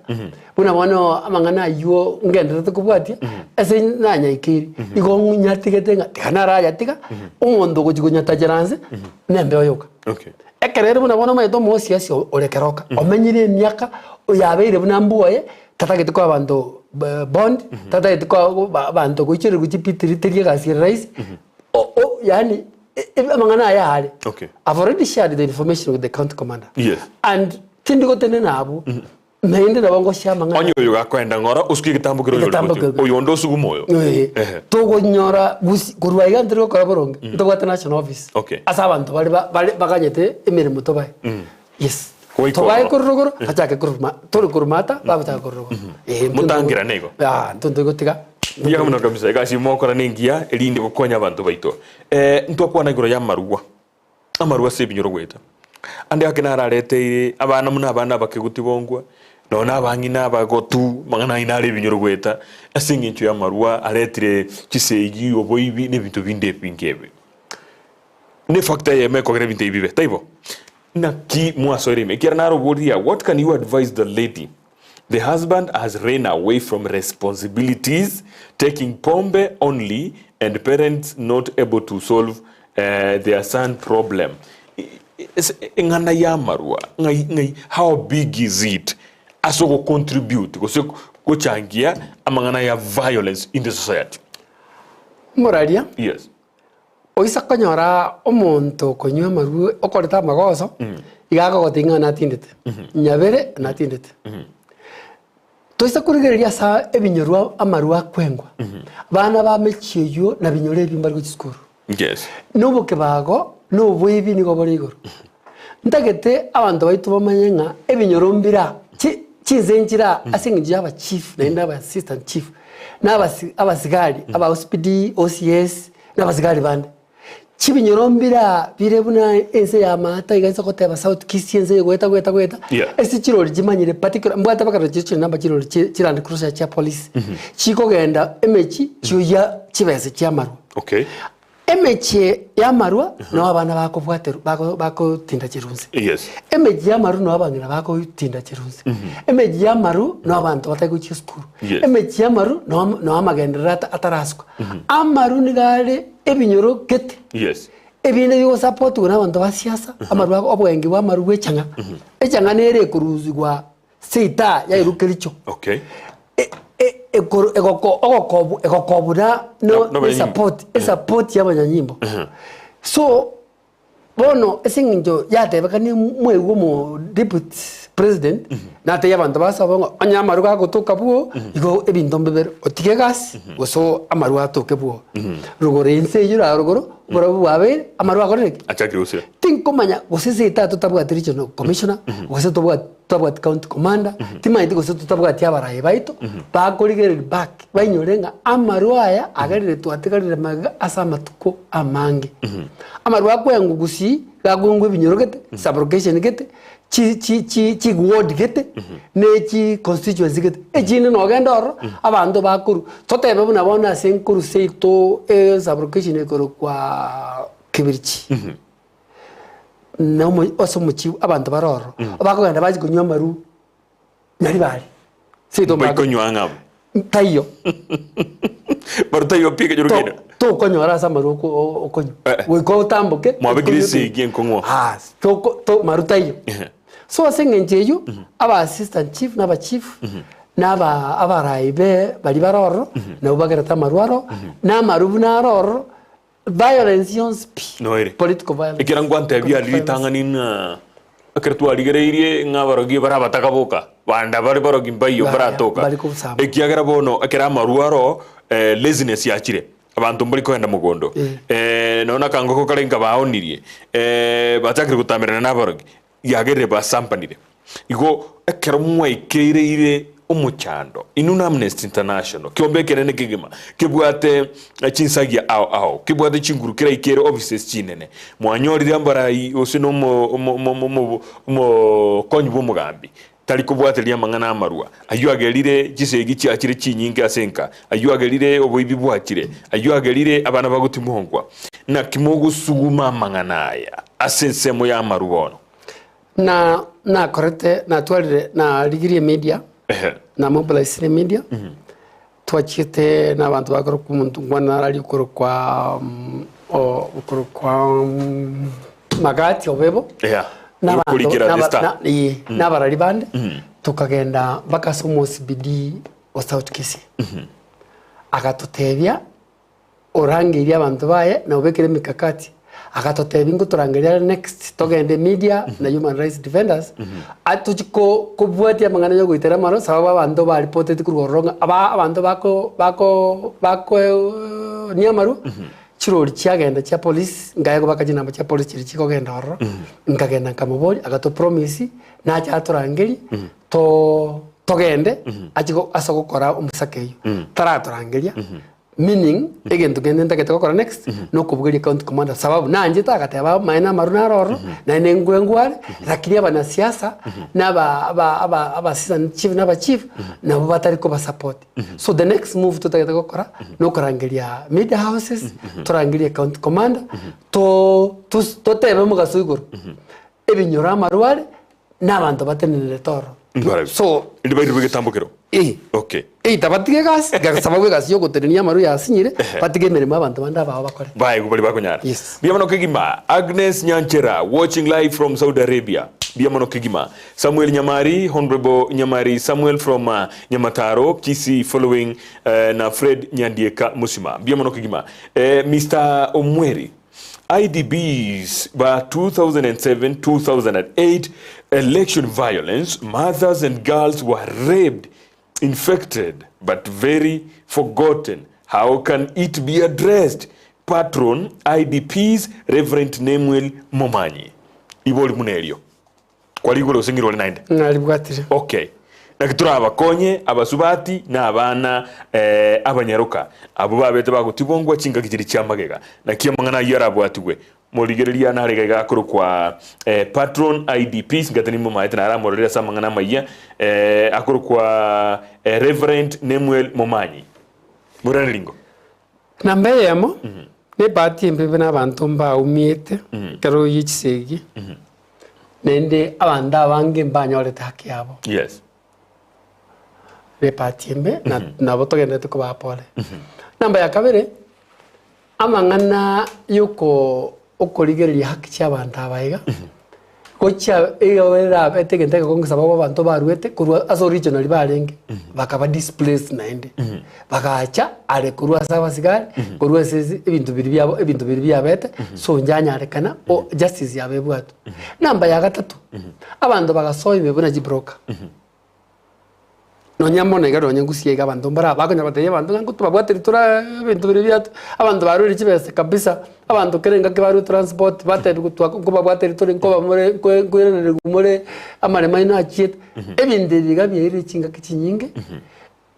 buna bono amang'ana aywo ngendererete kobwatia, ase nanyaikeire, igo nyatigete ng'a tiga narayatiga, omonto ogochia konyatachera nse, na embeo yoka. Okay. Ekero ere buna bono omanyete omosiasi ore keroka, omenyire emiaka, oyabeire buna mbwoye, tatagete koa abanto bond, tatagete koa abanto goichererwa chipitiri teri egasi ere rahisi, o- o yaani amang'ana aya are. Okay. I've already shared the information with the county commander. Yes. And tindi gotenena abwo, naende nabo ngoshare amang'ana. Onye oyo gakoenda ng'ora osuke egetambo kere oyore Egetambo gotio. kere. Oyo onde osugume oyo. Ee, Ehe. tokonyora gusi korwa iga ntiri gokora boronge, ntobwate national office. Okay. Ase abanto bare ba- bare baganyete emeremo tobae. Yes. Goika Tobae ororo. korwa rogoro, bachake korwa ma tore korwa mata, bagochaka korwa rogoro. Ee, intwe Motangirane igo. Ah, intwe ntogotiga. Mbuya mono kabisa egasi mokora nengiya erinde gokonya abanto baito. Eh, ntwakwana igoro y'amarua. Amarua ase ebinyoro goeta. Ande ake narareteire abana buna abana abakegoti bongwa, nonya na abang'ina abagotu, amang'ana ayio nare ebinyoro goeta, ase eng'encho y'amarua aretire chisegi, oboibi, na ebinto binde ebinge ebi. Ne factor eyemo ekogera ebinto ebi bibe, taibo? Naki mwasoire ime? Ekiagera naroboria, what can you advise the lady? The husband has ran away from responsibilities, taking pombe only and parents not able to solve their son problem. Eng'ana y'amarwa, ng'ai ng'ai how big is it ase ogocontribute gose gochangia amang'ana ya violence in the society? Omoraria. Yes. Oisa konyora omonto okonywa amarwa okorete amagoso, iga akogotebia ng'a natindete, nyabere natindete. Toisa korigereria ase ebinyorwa amarwa akwengwa, abana ba mechie eywo na binyoro ebio mbare gochia sukuru. Yes. Na obokebago na oboibi nigo bore igoro. Ntagete abanto baito bamanye ng'a ebinyoro mbira chi chinse nchire ase eng'encho ya abachief naende aba assistant chief na abasi abasigari aba OCPD, OCS na abasigari bande. Chibinyoro mbira bire buna ense ya maata iga inse goteba South Kisii ense eye goeta goeta goeta, Yeah. ase chirori chimanyire particular mbwate mpaka roche chire namba chirori chi chi land cruiser chia police, chikogenda emechie chioyia chibesa chia amarwa. Okay. Emechie y'amarwa nao abana bakobwaterwa bako bakotinda chirunse. Yes. Emechie y'amarwa nao abang'ina bakotinda chirunse. Emechie y'amarwa nao abanto batari gochia esukuru. Yes. Emechie y'amarwa nao nao amagenderero ata atarasukwa. Amarwa nigo are ebinyoro gete. Yes. Ebinde bigosapotiwa na abanto ba siasa, amarwa obwenge bwa amarwa bwa echang'a. Echang'a nere ekorusigwa seita yairwe kericho. Okay. E- e- ekoro- egoko- ogokobu egokobwa na Na- no nabanyanyimbo. esapoti esapoti y'abanyanyimbo so bono ase eng'encho yatebekani mwaigwa omo deputy president natebia abanto basobe ng'a onye amarwa gagotoka bwo igo ebinto mbibere otige egasi gose amarwa atoke bwo rogoro ense eywo raa rogoro oborabu bwabeire amarwa akorire ki? Achakire gosira. Tinkomanya gose ase etato totabwati regional commissioner gose tobwati totabwati county commander, timanyeti gose totabwati abarayi baito, bakorigereria back bainyore ng'a amarwa aya agerire twatigarire magega ase amatuko amange. Amarwa akwengwa gusii, gakwengwa ebinyoro gete, sub-location gete, chi chi chi chi ward gete, ne chi constituency gete, echinde nogenda ororo, abanto bakorwa, totebe buna bono ase nkorwa seito esub-location ekorokwa Kibirichi. Na omo ase omochie abanto bare ororo, bakogenda bachia konywa amarwa nyaribari. Seito mbako- Baikonywa ng'a abwo. Taiyo. Baru taiyo pi ekero To- kende. Tokonyora ase amarwa oko- o- okonywa. Eh. Goika otamboke. Mwabekire esegi enkong'u. Ah, toko- to- maru taiyo. Ehe. So ase eng'encho eyio, aba assistant chief na aba chief, na aba abarai be baria bare ororo, nabwo bagerete amarwa aro, na amarwa buna aro ororo, Violence yonsi pi. Noere. Political violence. Ekero ngwantebia aria ritang'ani ng'a ekero twarigereirie ng'a abarogi bare abataka boka, bande bare barogi mbaiyo Baya, mbaratoka. bari kobusamba. Ekiagera bono ekero amarwa aro eh, laziness yachire, abanto mbari kogenda mogondo. Eh. Eh, nonya na akangoko kare nkabaonirie, eh, bachakire gotamerana na abarogi, yagerire basambanire. Igo ekero mwaikeireire omochando, inwe na Amnesty International, kiombe ekenene kegima, kebwate chinsagia ao ao, kebwate chinguru keraikere offices chinene, mwanyorire ambarai gose na omo omo omo omo omokonyi bw'omogambi. Tari kobwateria amang'ana amarwa, ayio agerire chisegi chiachire chinyinge ase enka, ayio agerire oboibi bwachire, ayio agerire abana bagotimongwa. Naki mogosuguma amang'ana aya ase ensemo y'amaru bono? Na nakorete natwarire narigirie emedia, Ehe. na mobilisire emedia, twachiete na abanto bakorokwa omonto nkwana nararia okorokwa okorokwa Magati Obebo, Yeah. na abanto Okorikera The naba- Star. na- ee, na abarari bande, tokagenda mpaka ase omosibidi o South Kisii. Agatotebia orangeirie abanto baye na obekire emikakati, agatotebia ngotorangeria are next togende media na human rights defenders, atochi ko kobwatia amang'ana ya ogoitera amaro sababu abanto baripoteti korwa ororo ng'a aba abanto bako bako bakonia amarwa, chirori chiagenda chia police, nkaegwa baka chinamba chia police chiria chikogenda ororo, nkagenda nkamoboria agato promise nache atorangerie to togende achi go ase ogokora omosaka eywo, taratorangeria. Meaning, egento kende ntagete gokora next, nokobugeria county commander sababu nanchete agateba amaene amaru naro ororo, naende nkwe ngware, lakini abanasiasa, na aba aba aba aba assistant chief na aba chief, nabo batari koba support. So the next move totagete gokora, nokorangeria media houses, torangerie county commander, to tos totebe omogaso igoro, ebinyoro amarware, na abanto batenenerete ororo. Mbarabwo. So, Indi bairwe egetambokero. eh, Okay. Either batige egasi, sababu egasi yogotenenia amaru yasinyire, batige emeremo abanto bande abao bakore. Baegwe baria bakonyara. Yes. Mbuya mono kegima. Agnes Nyanchera watching live from Saudi Arabia. Mbuya mono kegima. Samuel Nyamari, Honorable Nyamari Samuel from uh, Nyamataro, Kisii following uh, na Fred Nyandieka Musima. Mbuya mono kegima. Eh, Mr. Omweri IDBs ba 2007 2008 election violence, mothers and girls were raped, infected, but very forgotten. How can it be addressed? Patron IDPs Reverend Nemuel Momanyi. Ibori buna erio. Kwarigure gose ng'irore naende? Naribwatire. Okay. Naki torabakonye abasubati na abana eh, abanyaroka abwo babete bagotibongwa chingaki chiria chia magega. Naki amang'ana ayio arabwatigwe. Morigereria nare iga iga akorokwa eh, patron IDPs ngate nimomaete naramororere ase amang'ana amayia eh, akorokwa eh, Reverend Nemuel Momanyi. Moirane ringo. Namba eyemo, nebahati embe buna abanto mbaumiete ekero ye chisegi, naende abanto abange mbanyorete haki yabo. Yes. Nebahati embe na nabo togenderete kobaa pole. Namba ya kabere, amang'ana yoko okorigereria haki chia abanto aba iga, gochia igo erabete egento egekong'u sababu abanto baruete korwa ase originally barenge, bakaba displaced naende, bagacha are korwa ase abasigari, korwa ase ase ebinto biria biabo ebinto biria biabete, so njanyarekana o justice yabo ebwatwe. Namba ya gatato, abanto bagasoa ime buna chibroker. Nonya mono iga nonya ngusia iga abanto mbare bakonya gotebia abanto ng'a ntobabwateri tore ebinto biria biato, abanto barure chibesa kabisa, abanto kera engaki barure transport batebiwa twa nkobabwateri tore nkoba more nkoe nkoiranerigwa more amaremo aino achiete, ebinto ebi iga biairire chingaki chinyinge,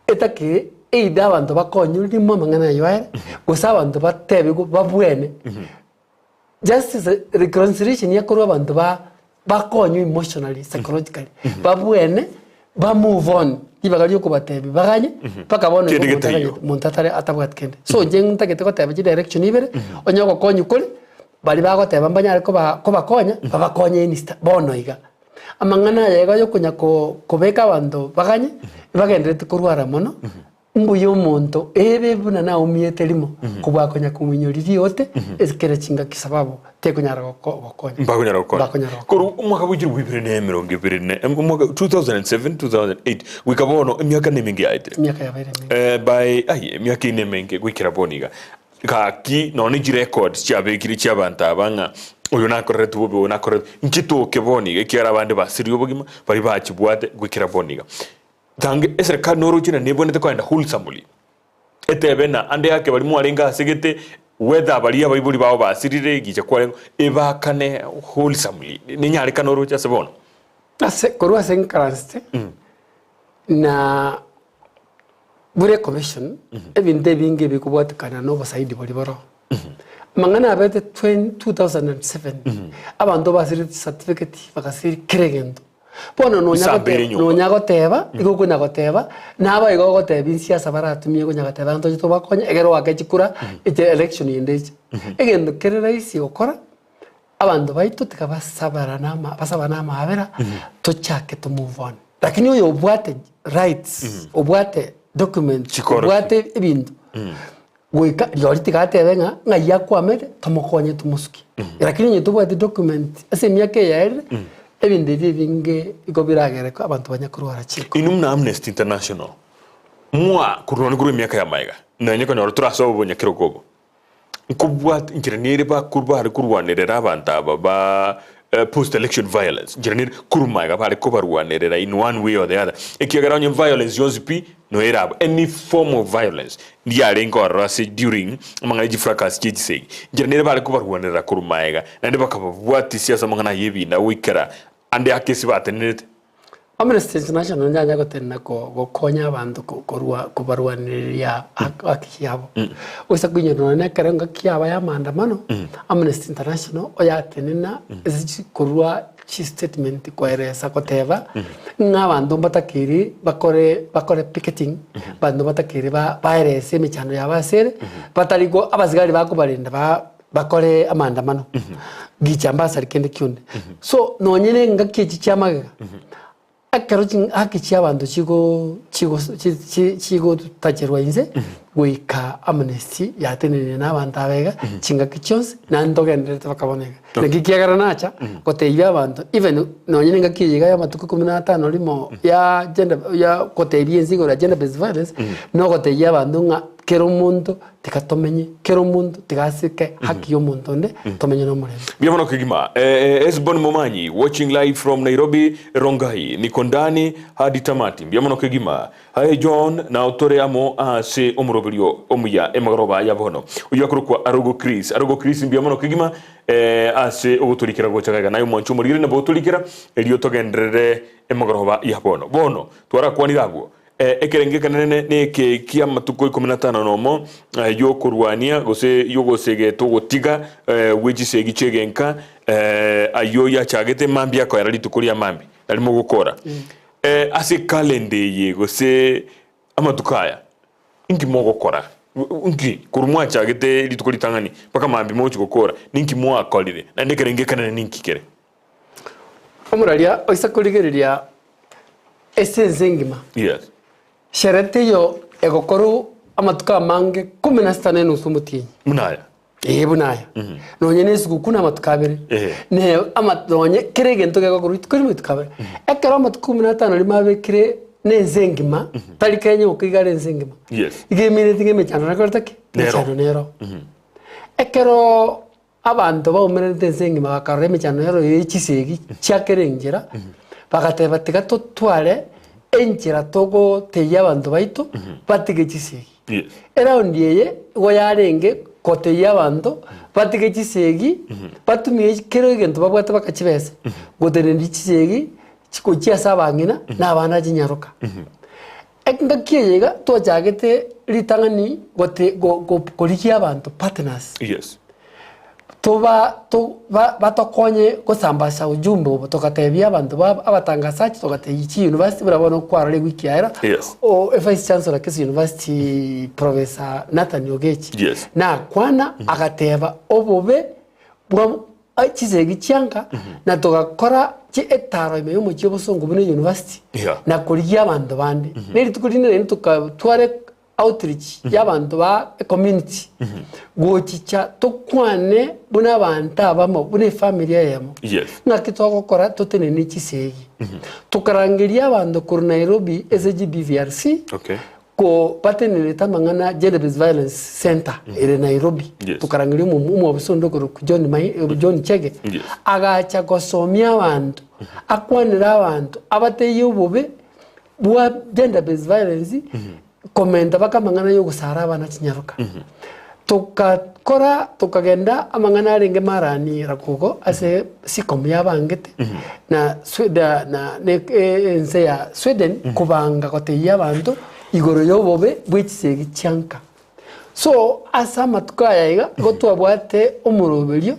etake either abanto bakonywe rimo amang'ana aywo aere, gose abanto batebigwe babwene. Justice reconciliation yakorwa abanto ba bakonywe emotionally, psychologically, babwene, ba move on, ribaga ria okobatebia baganye, mpaka bono Kende igo omonto getaiyo. atagete monto atare atabwati kende. So inche ntagete goteba chidirection ibere, onye ogokonywa kore, baria bagoteba mbanyare koba kobakonya, babakonye insta bono iga. Amang'ana aya iga yokonya ko kobeka abanto baganye, bagendererete korwara mono. Mbuya omonto ere buna naumiete rimo, kobua konya komoinyoria riote ase kera chingaki sababu tekonyara gokonya. Mbakonyara gokonya. Mbakonyara gokonya. Korwa omwaka bwa chilifu ibere na emerongo ebere na omwaka 2007 2008 goika bono emiaka nemenge yaetire. Emiaka yabeire emenge. Eh, by ai emiaka eye nemenge goikera bono iga. Gaki nonya ne chirecord chiabekire chiabanto aba ng'a oyo nakorerete bobe oyo nakorerete nchitoke bono iga ekiagera abande basirie obogima baria bachibwate goikera bono iga. Tange eserekari noroche na nebwenerete kogenda wholesomely, etebe na ande ake baria mwarenge ase gete whether baria abaibori bao basirire gicha kwarenge ebakane wholesomely nenyarekane oroche ase bono. Ase korwa ase nkaransete na buna ecommission ebinto ebinge bikobwatekana na obosaidi boria boro. Amang'ana abete 2007 abanto basirete chicertificate bagasiri kera egento. Bono nonya Isambere gote- enyomba. nonya goteba, igo okonya goteba, nabo igo ogotebia nsiasa baratumie konya goteba ntoche tobakonye, ekero oake chikura, eche election ende eche. Egento kere rahisi gokora, abanto baito tiga basabarane ama basabane amaabera, tochake to move on. Lakini oyo obwate rights, obwate documents, Chikoroki. obwate ebinto, Goika rirorio tiga atebe ng'a ng'ai akwamete, tomokonye tomosukie. Lakini onye tobwati document ase emiaka eye yaerire, ebinto ebi ebinge igo biragere abanto banye korwara chiko. Inwe buna Amnesty International, mwa korwa nonye korwa emiaka ya magega, nonye konyora tore ase obonyakerogo obo, nkobwate enchera nere bakorwa bare korwanerera abanto aba ba post election violence, enchera nere korwa magega bare kobarwanerera in one way or the other, ekiagera onye violence yonsi pi noyo erabe any form of violence ndiarenge ororo ase during amang'ana chifracas chie chisegi, enchera nere bare kobarwanerera korwa magega naende bakababwatisia ase amang'ana aya ebina goikera ande ake ase batenerete. Amnesty International nyanya gotenena ko gokonya abanto ko korwa kobarwanereria hak haki yabo. Goisa koinyora nonya na ekero engaki yaba ya maandamano, Amnesty International oyatenena ase chi korwa chistatement koeresa goteba ng'a abanto mbatakeiri bakore bakore picketing, abanto mbatakeiri ba baerese emechando yabo ase ere, batari go abasigari bakobarenda ba bakore amaandamano, gicha mbasari kende kionde. So nonye na engaki echi chia magega, ekero ching haki chia abanto chigo chigo chi chi chigotacherwa inse, goika amnesty yatenenire na abanto aba iga, chingaki chionsi, naende togendererete mpaka bono iga. Naki ekiagera nacha, gotebia abanto even nonye na engaki eye iga ya amatuko ikomi na atano rimo ya gender ya gotebia ense igoro ya gender based violence, nogotebia abanto ng'a kera omonto Tiga tomenye, kera omonto tiga asike haki y'omonto onde, tomenye nomorembe. Mbuya mono kegima. Esbon Momanyi watching live from Nairobi Rongai niko ndani hadi tamati mbuya mono kegima. Hi John nao tore amo ase omoroberio omuya emagoroba ya bono. Oyio akorokwa Arogo Chris. Arogo Chris mbuya mono kegima ase ogotorikera gocha gaiga. Naye omwanchi omorigere nabo otorikera erio togenderere emagoroba ya bono. Bono twarakwanire abwo Ekerengo ekenene neke ki'amatuko ikomi na tano nomo y'okorwania, gose y'ogosegeta ogotiga gwe chisegi chi'egenka, ayio yachagete mambia akoera rituko ria mambia, nari mogokora. Ase ekalenda eye gose amatuko aya, inki mogokora? Inki korwa mwachagete rituko ritang'ani mpaka mambia mogochia gokora, ninki mwakorire? Naende ekerengo ekenene ninki kere? Omoraria oise korigereria ase ense engima, Yes. sherehe teiyo egokorwa amatuko amange kumi na sita na enusu omotienyi. Buna aya. Ee buna aya. Nonye na esiguku na amatuko abere. Ehe. Ne ama nonye kera egento gegokorwa rituko erimo rituko abere. Ekero amatuko kumi na atano rimo abekire na ense engima, tari Kenya oka iga are ense engima. Yes. Iga emineti ng'a emechando nekorete ki? Nero. Emechando nero. Ekero Abanto baumererete ense engima bakarora emechando ero ye chisegi chia kera enchera, bagateba, Tiga totware enchera togotebia abanto baito batige chisegi. Yes. Eraundi eye igo yarenge gotebia abanto batige chisegi, batumie kera egento babwate baka chibesa, gotenenera chisegi gochia ase abang'ina na abana chinyaroka. Engaki eye iga twachagete ritang'ani gote go go korigia abanto partners. Yes. Toba to ba batokonye gosambasa ujumbe obo togatebia abanto ba abatangasaji togatebia chi university buna bono kwarora ewiki yaera Yes. o evice chancellor Kisii University Professor Nathan Ogechi Yes. nakwana agateba obobe bwa chisegi chianga na togakora chi etaro ime y'omochie obosongo buna university Yeah. na korigia abanto bande. Na rituko rinde naende tokatwara outreach y'abanto ba ecommunity gochicha tokwane buna abanto abamo buna efamiri eyemo. Yes. Ng'aki togokora totenenie chisegi. Tokarangeria abanto korwa Nairobi ase GBVRC Okay. Ko batenerete amang'ana Gender Based Violence Centre ere Nairobi, Yes. tokarangeria omo- omwofisa onde okorokwa John Mai- John Chege, Yes. agacha gosomia abanto, akwanere abanto, abatebie obobe bwa gender based violence, komenta mpaka amang'ana ya ogosara abana chinyaroka. Tokakora tokagenda amang'ana arenge marani rakogo ase sikomu yabangete na Sweden na ne ense ya Sweden kobanga gotebia abanto igoro y'obobe bwe chisegi chia nka. So ase amatuko aya iga igo twabwate omoroberio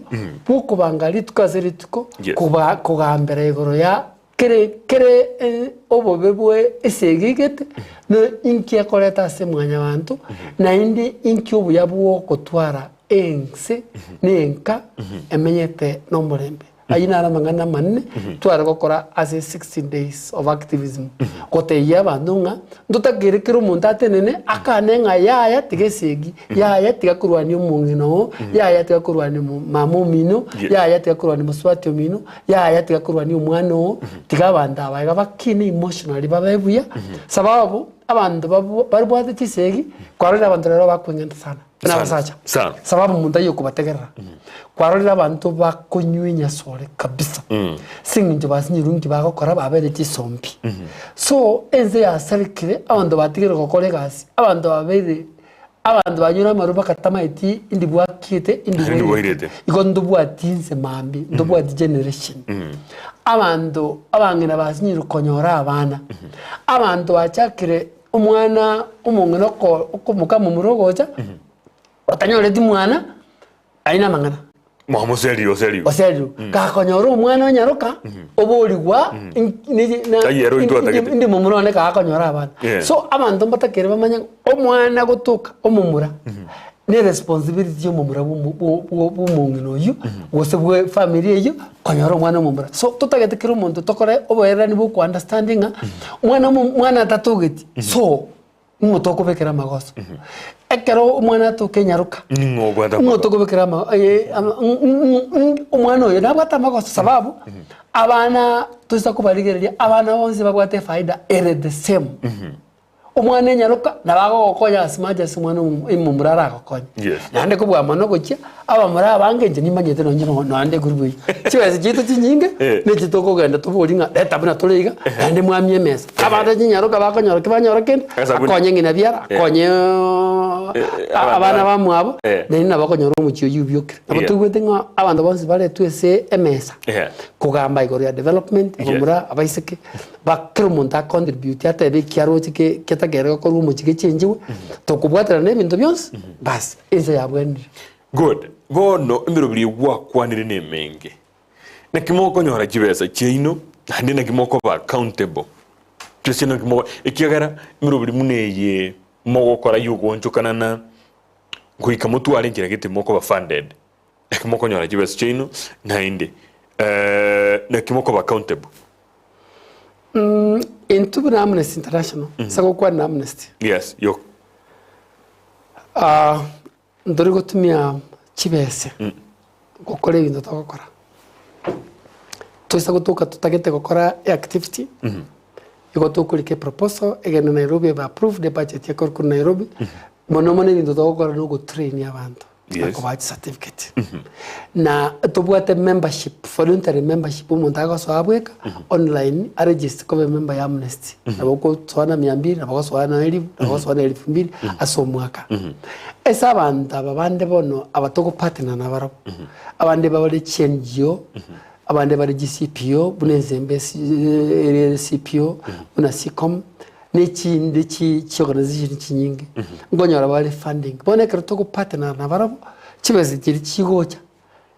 bw'okobanga rituko ase rituko Yes. koba kogambera igoro ya. Kere kere obobe bwe esegi egete, na inki ekoreta ase mwanyabanto, naende inki obuya bw'ogotwara ense na enka emenyete nomorembe. Ayio naro amang'ana amanene tware gokora ase 16 days of activism, gotebia abanto ng'a ntotakere kera omonto atenene akane ng'a yaya tiga esegi, yaya tiga korwania omong'ina oo, yaya tiga korwania mama omino, yaya tiga korwania mosubati omino, Yaya tiga korwania omwana oo, tiga abanto aba iga bakine emotionally babe buya, sababu abanto babu babwate chisegi, kwarorire abanto rero bakweng'enta sana buna Sana, abasacha, sana. sababu monto taiyo okobategerera. Kwarorire abanto bakonywa enyasore kabisa, ase eng'encho basinyirwe nki bagokora babere chisombi. So ense yasarekire, abanto batigire gokora egasi, abanto babeire Abanto banyure amarwa bakatamaeti indi bwakiete indi Indi bwairete. bwairete. Igo ntobwati inse mambia, ntobwati generation. Abanto abang'ina basinyire konyora abana, abanto bachakire omwana omong'ina oko okomoka momura ogocha, otanyoreti mwana, Ayio namang'ana. Mwamoserire oserirwe. Oserirwe. Gakonyora omwana onyaroka, oborigwa Tari ere ointwe atagete. indi momura one gakonyora abana. Yeah. So abanto mbatakere bamanye ng'a omwana gotoka omomura ne responsibility ya omomura bwa omo- bwa- bwa- bwa omong'ina oyio gose bwa efamiri eyio konyora omwana omomura. So totagete kera omonto tokore oboererani bwa oko understand ng'a omwana omo mwana atatogeti so Ning'o tokobekera amagoso? Ekero omwana atoka enyaroka, Ning'o obwate ning'o amagoso? tokobekera ama- ama- omwana oyo nabwate amagoso sababu, abana toisa kobarigereria abana bonsi babwate efaida ere the same. Omwana enyaroka nabo agogokonya as much as omwana omo omomura aragokonye. Yes. Naende kobua mono gochia, abamura abange inche nimanyete nonye no naende egroup eywo. Chibesa chiaito chinyinge, Eh. nechi tokogenda toborie ng'a reta buna tore iga, naende mwamie emesa. Abande chinyaroka bakonyora ki banyora kende, Esabuni. akonye ng'ina biara, Eh. akonye Eh, abana abana bamwabo, Eh. naende nabo okonyora omochie oyio obiokire. Nabo Yeah. toigwete ng'a abanto bonsi baretwe ase emesa, Yeah. kogamba igoro ya development, Yes. abamura, abaiseke, ba kera omonto acontribute atebe eki aroche ke ketakere gokorwa omochie gechenchiwe, tokobwaterana na ebinto bionsi, bas, ense yabwenire. Good. Bono emeroberi gwakwanire nemenge. Naki mokonyora chibesa chiaino, naende naki mokoba accountable. Gose naki mogo ekiagera emeroberi buna eye mogokora yogoonchokanana goika motware enchera gete mokoba funded. Naki mokonyora chibesa chiaino naende naki mokoba accountable. Intwe buna Amnesty International, ase gokwana na Amnesty, Yes, yo. Ntori gotumia chibese gokora ebinto togokora. Toisa gotoka totagete gokora eactivity, igo tokorika eproposal egende Nairobi ebe approved ebudget ekorwe korwa Nairobi, mono mono ebinto togokora na ogotrain abanto na Yes. kobaa chicertificate. Na tobwate membership, voluntary membership omonto agosoa bweka online aregister koba emember ya Amnesty. Nabo ogosoa na mia mbili, nabo ogosoa na elifu, nabo ogosoa na elifu mbili ase omwaka. Ase abanto aba bande bono aba togopartner nabarabwo, abande bare chiNGO, abande bare chiCPO buna ensembe ere CPO, buna SICOM, na echinde chi chiorganization chinyinge, nkonyora bare funding. Bono ekero togopartner nabarabwo, chibesa chiria chigocha,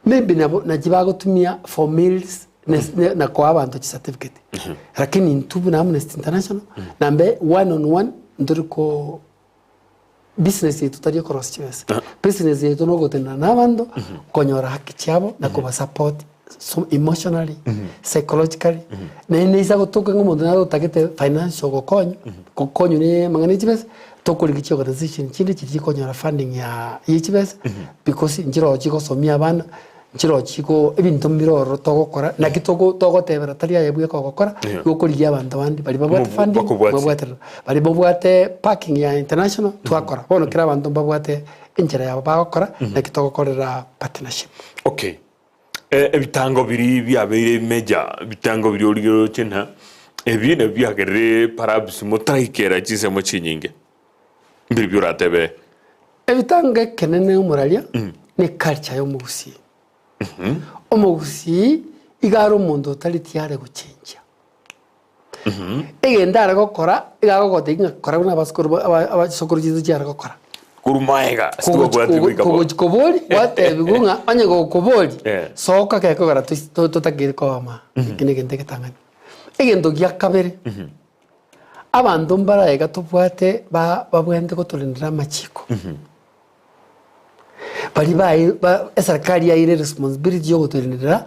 maybe nabo nachi bagotumia for meals na na koa abanto chicertificate. Lakini intwe buna Amnesty International, nambe one on one ntori ko Business yaito tari okorosia chibesa, business yaito na ogotenena na abanto, konyora haki chiabo na koba support so emotionally, psychologically, naende neysa gotoka ng'a omonto nare otagete financial gokonya, gokonywa na amang'ana ya chibesa, tokorigia chiorganization chinde chiria chikonyora funding ya ye chibesa, because nchiroo chigosomia abana, Nchiroo chiko ebinto mbire ororo togokora, naki togo togotebera tari aye bweka ogokora, Yeah. igo okorigia abanto bande baria babwate Mobu- funding, bakobwatia. babwaterera. Baria babwate parking ya international, twakora. Bono kera abanto mbabwate enchera yabo bagokora, naki togokorera partnership. Okay. Eh, ebitango biria biabeire major, ebitango biria origereroche ng'a ebi nabio biagerire perhaps motaraikera chinsemo chinyinge. Mbirobio oratebe. Ebitango ekenene omoraria ne culture ya omogusii. Omogusii iga are omonto otari tiare gochenjia. Egento are gokora iga agogotebia ng'a kora buna abasokoro ba- aba- abasokoro chiaito chiare gokora. Korwa maega ase twabwatire goika bono. Kogochi kobori gwatebiwa ng'a onye gokobori Eh. soka gekogera totakeire koba maa. Eki negento egetang'ani. Egento gia kabere, abanto mbare iga tobwate ba babwenerete gotorendera amachiko. Baria bae ba eserikari yaire responsibility ya ogotorendera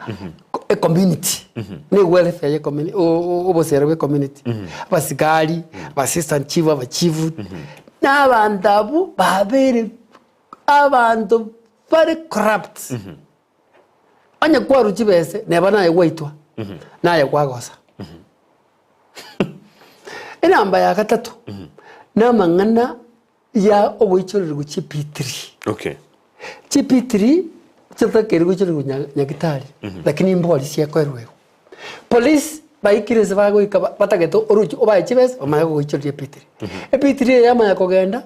ecommunity, na ewelfare ya ecommunity obosera bwa ecommunity. Abasigari, aba assistant chief, abachifu, na abanto abwo babeire abanto bare corrupt. Onye kwarwa chibese neba naye gwaitwa, naye kwagosa. Enamba ya gatato, namang'ana ya ogoichorerigwa chiP3. Okay. ChiP3 chitakeire goichorerigwa nya- nyagitari, lakini mbori chiakoerwa igo. Police baikire ase bagoika ba- batagete oroche obae chibesa bamanye gogoichoreria eP3. EP3 eye yamanya kogenda,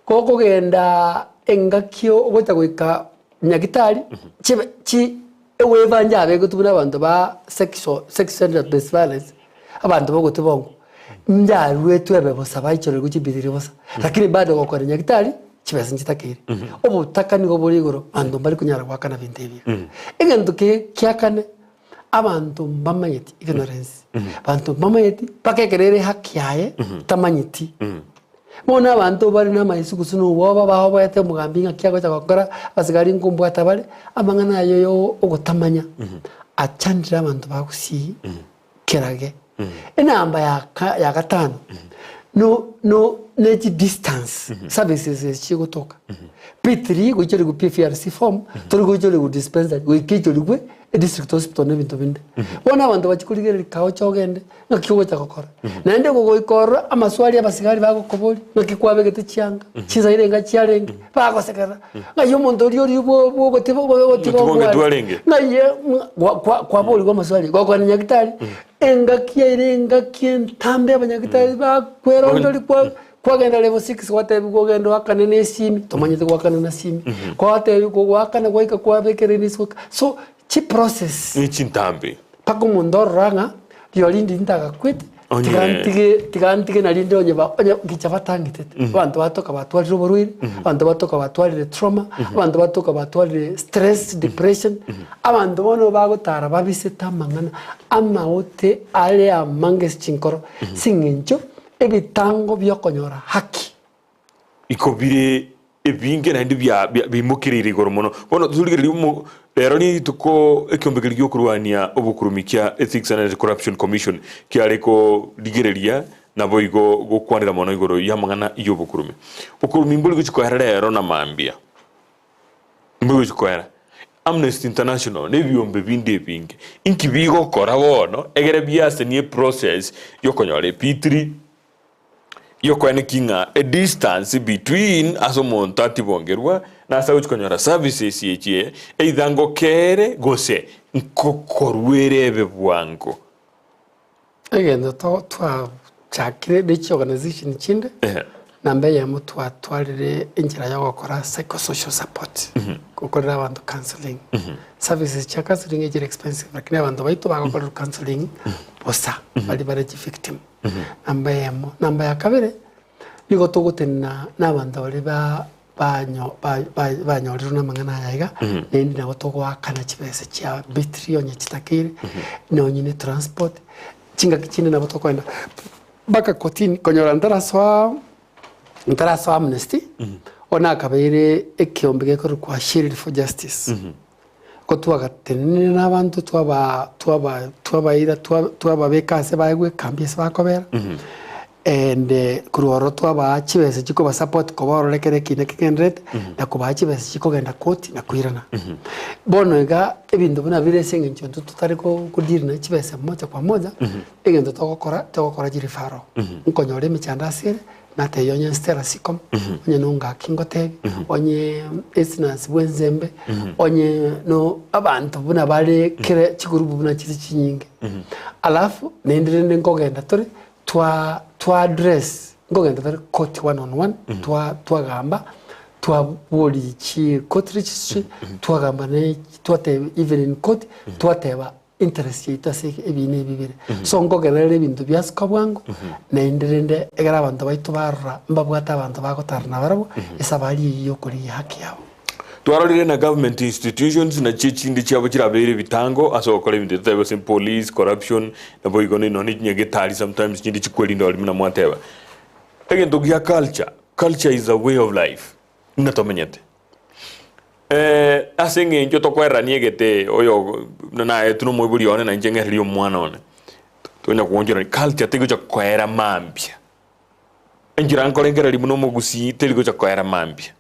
gokogendaa engaki ogocha goika Nyagitari chibe chi ewaiver njabegetwe buna abanto ba sexual sexual based violence, abanto bagotibongwa, njaruetwe ebe bosa baichorerwe chibibiria bosa, lakini bado gokora nyagitari chibesa nchitakeire. Obotaka nigo bore igoro abanto mbari konyara goakana binto ebi iga. Egento ke kia kane, abanto mbamanyeti ignorance, abanto mbamanyeti mpaka ekero ere haki yaye tamanyeti. Bono abanto bare namaiso gose nobwoba baoboete omogambi ng'aki agocha gokora, abasigari nkombwata bare, amang'ana aye yo ogotamanya achandire abanto ba gusii kerage. Enamba ya ka ya gatano, no no ne chidistance services echi chigotoka, P3 goichorigwe PFRC form, tori goichorigwa dispensary, goika eichorigwe edistrict hospital na ebinto binde. Bono abanto bachia korigereria kaocha ogende. Ng'aki ogocha gokora? Naende gogoika ororo amaswali abasigari bagokoboria, ng'aki kwabegete chianga, chinsaira enga chiarenge, bagosekerera, ng'ai omonto oria oria bwo- bwo ogotiba ogotiba Ogotiba ogware, twarenge. ng'ai ng'a gwa- kwa- kwaborigwa amaswali, gokwana nyagitari, engaki yaire engaki entambe abanyagitari bakwerondori kwa kwagenda level six gwatebiwa ogende oakane na esimi, tomanyete goakana na simi, kwatebiwa goakana gwaika kwabekerwa risuka, so chiprocess. Ne chintambe. Mpaka omonto orora ng'a rirorio ndiri ntagakwete, Onye- tiga ntige tiga ntige narinde onye ba onye ngicha batang'itete. Abanto batoka batwarire oborwaire, abanto batoka batwarire trauma, abanto batoka batwarire stress, depression, abanto bono bagotara babisete amang'ana amaote are amange ase chinkoro, ase eng'encho ebitango biokonyora haki. Iko bire ebinge naende bia bia biimokereire igoro mono. Bono torigereria omo rero rituko ekiombe keria giokorwania obokurumi kia Ethics and Anti-Corruption Commission kiare korigereria naboigo gokwanera mono igoro y'amang'ana y'obokurumi. Bokurumi mbori gochia koera rero na mambia, mbori gochia koera. Amnesty International na ebiombe binde ebinge inki bigokora bono egere biasenie eprocess yokonyora epitiri, Y'okoeneki ng'a a distance between ase omonto atibongerwa na ase agochia konyora services echi either ngokere gose nkokorwere ebe bwango. Egento to twachakire ne chiorganization chinde, Ehe. namba eyemo twatwarire enchera ya ogokora psychosocial support, gokorera abanto counselling. Services chia counselling echire expensive lakini abanto baito bagokorerwa counselling bosa, baria bare chivictim. Namba eyemo. Namba ya kabere, nigo togotenena na abanto baria ba banyo ba- ba- banyorirwe na amang'ana aya iga, naende nabo togoakana chibesa chia betri onye chitakeire, nonye ne transport, chingaki chinde nabo tokoenda mpaka kotini konyora ntarasoa ntarasoa amnesty, bono nakabeire ekeombe gekorokwa shield for justice. Ko twagatenenire nabanto twaba twaba twabaira twa twababeka ase baegwe ekambi ase bakobera, and korwa ororo twabaa chibesa chikoba support koba ororo ekero ekina kegendererete, na kobaa chibesa chikogenda koti na koirana. Bono iga ebinto buna bire ase eng'encho intwe totari ko kodeal na chibesa moja kwa moja, egento togokora, togokora chireferral, nkonyora emechando ase ere, Natebia onye Stella Sikom, onye nongaki ngotebi, onye Esnasi bw'enzembe, onye no abanto buna bare kere chigurupu buna chire chinyinge. Alafu naende rende nkogenda tore twa twa address nkogenda tore court one on one twa twagamba twabori chi court registry twagamba ne twateba even in court twateba interest yaito ase ebiina ebi bire. So nkogerera ebinto biasuka bwango, naende rende ekero abanto baito barora mbabwate abanto bagotara nabarabwo, esabari eyio ya okorigia haki yabo. Twarorire na government institutions nachio echinde chiabo chirabeire ebitango ase ogokora ebinto totebe gose police, corruption, naboigo nonya ne chinyagetari sometimes chinde chikwerinda ori buna mwateba. Egento gia culture, culture is a way of life buna tomenyete. Ase eng'encho tokoererania egete oyo buna naetwe na omoibori one na inche ng'ererie omwana one, tonya koonchorania culture tegocha koera mambia. Enchera nkorengereria buna omogusii teri gocha koera mambia.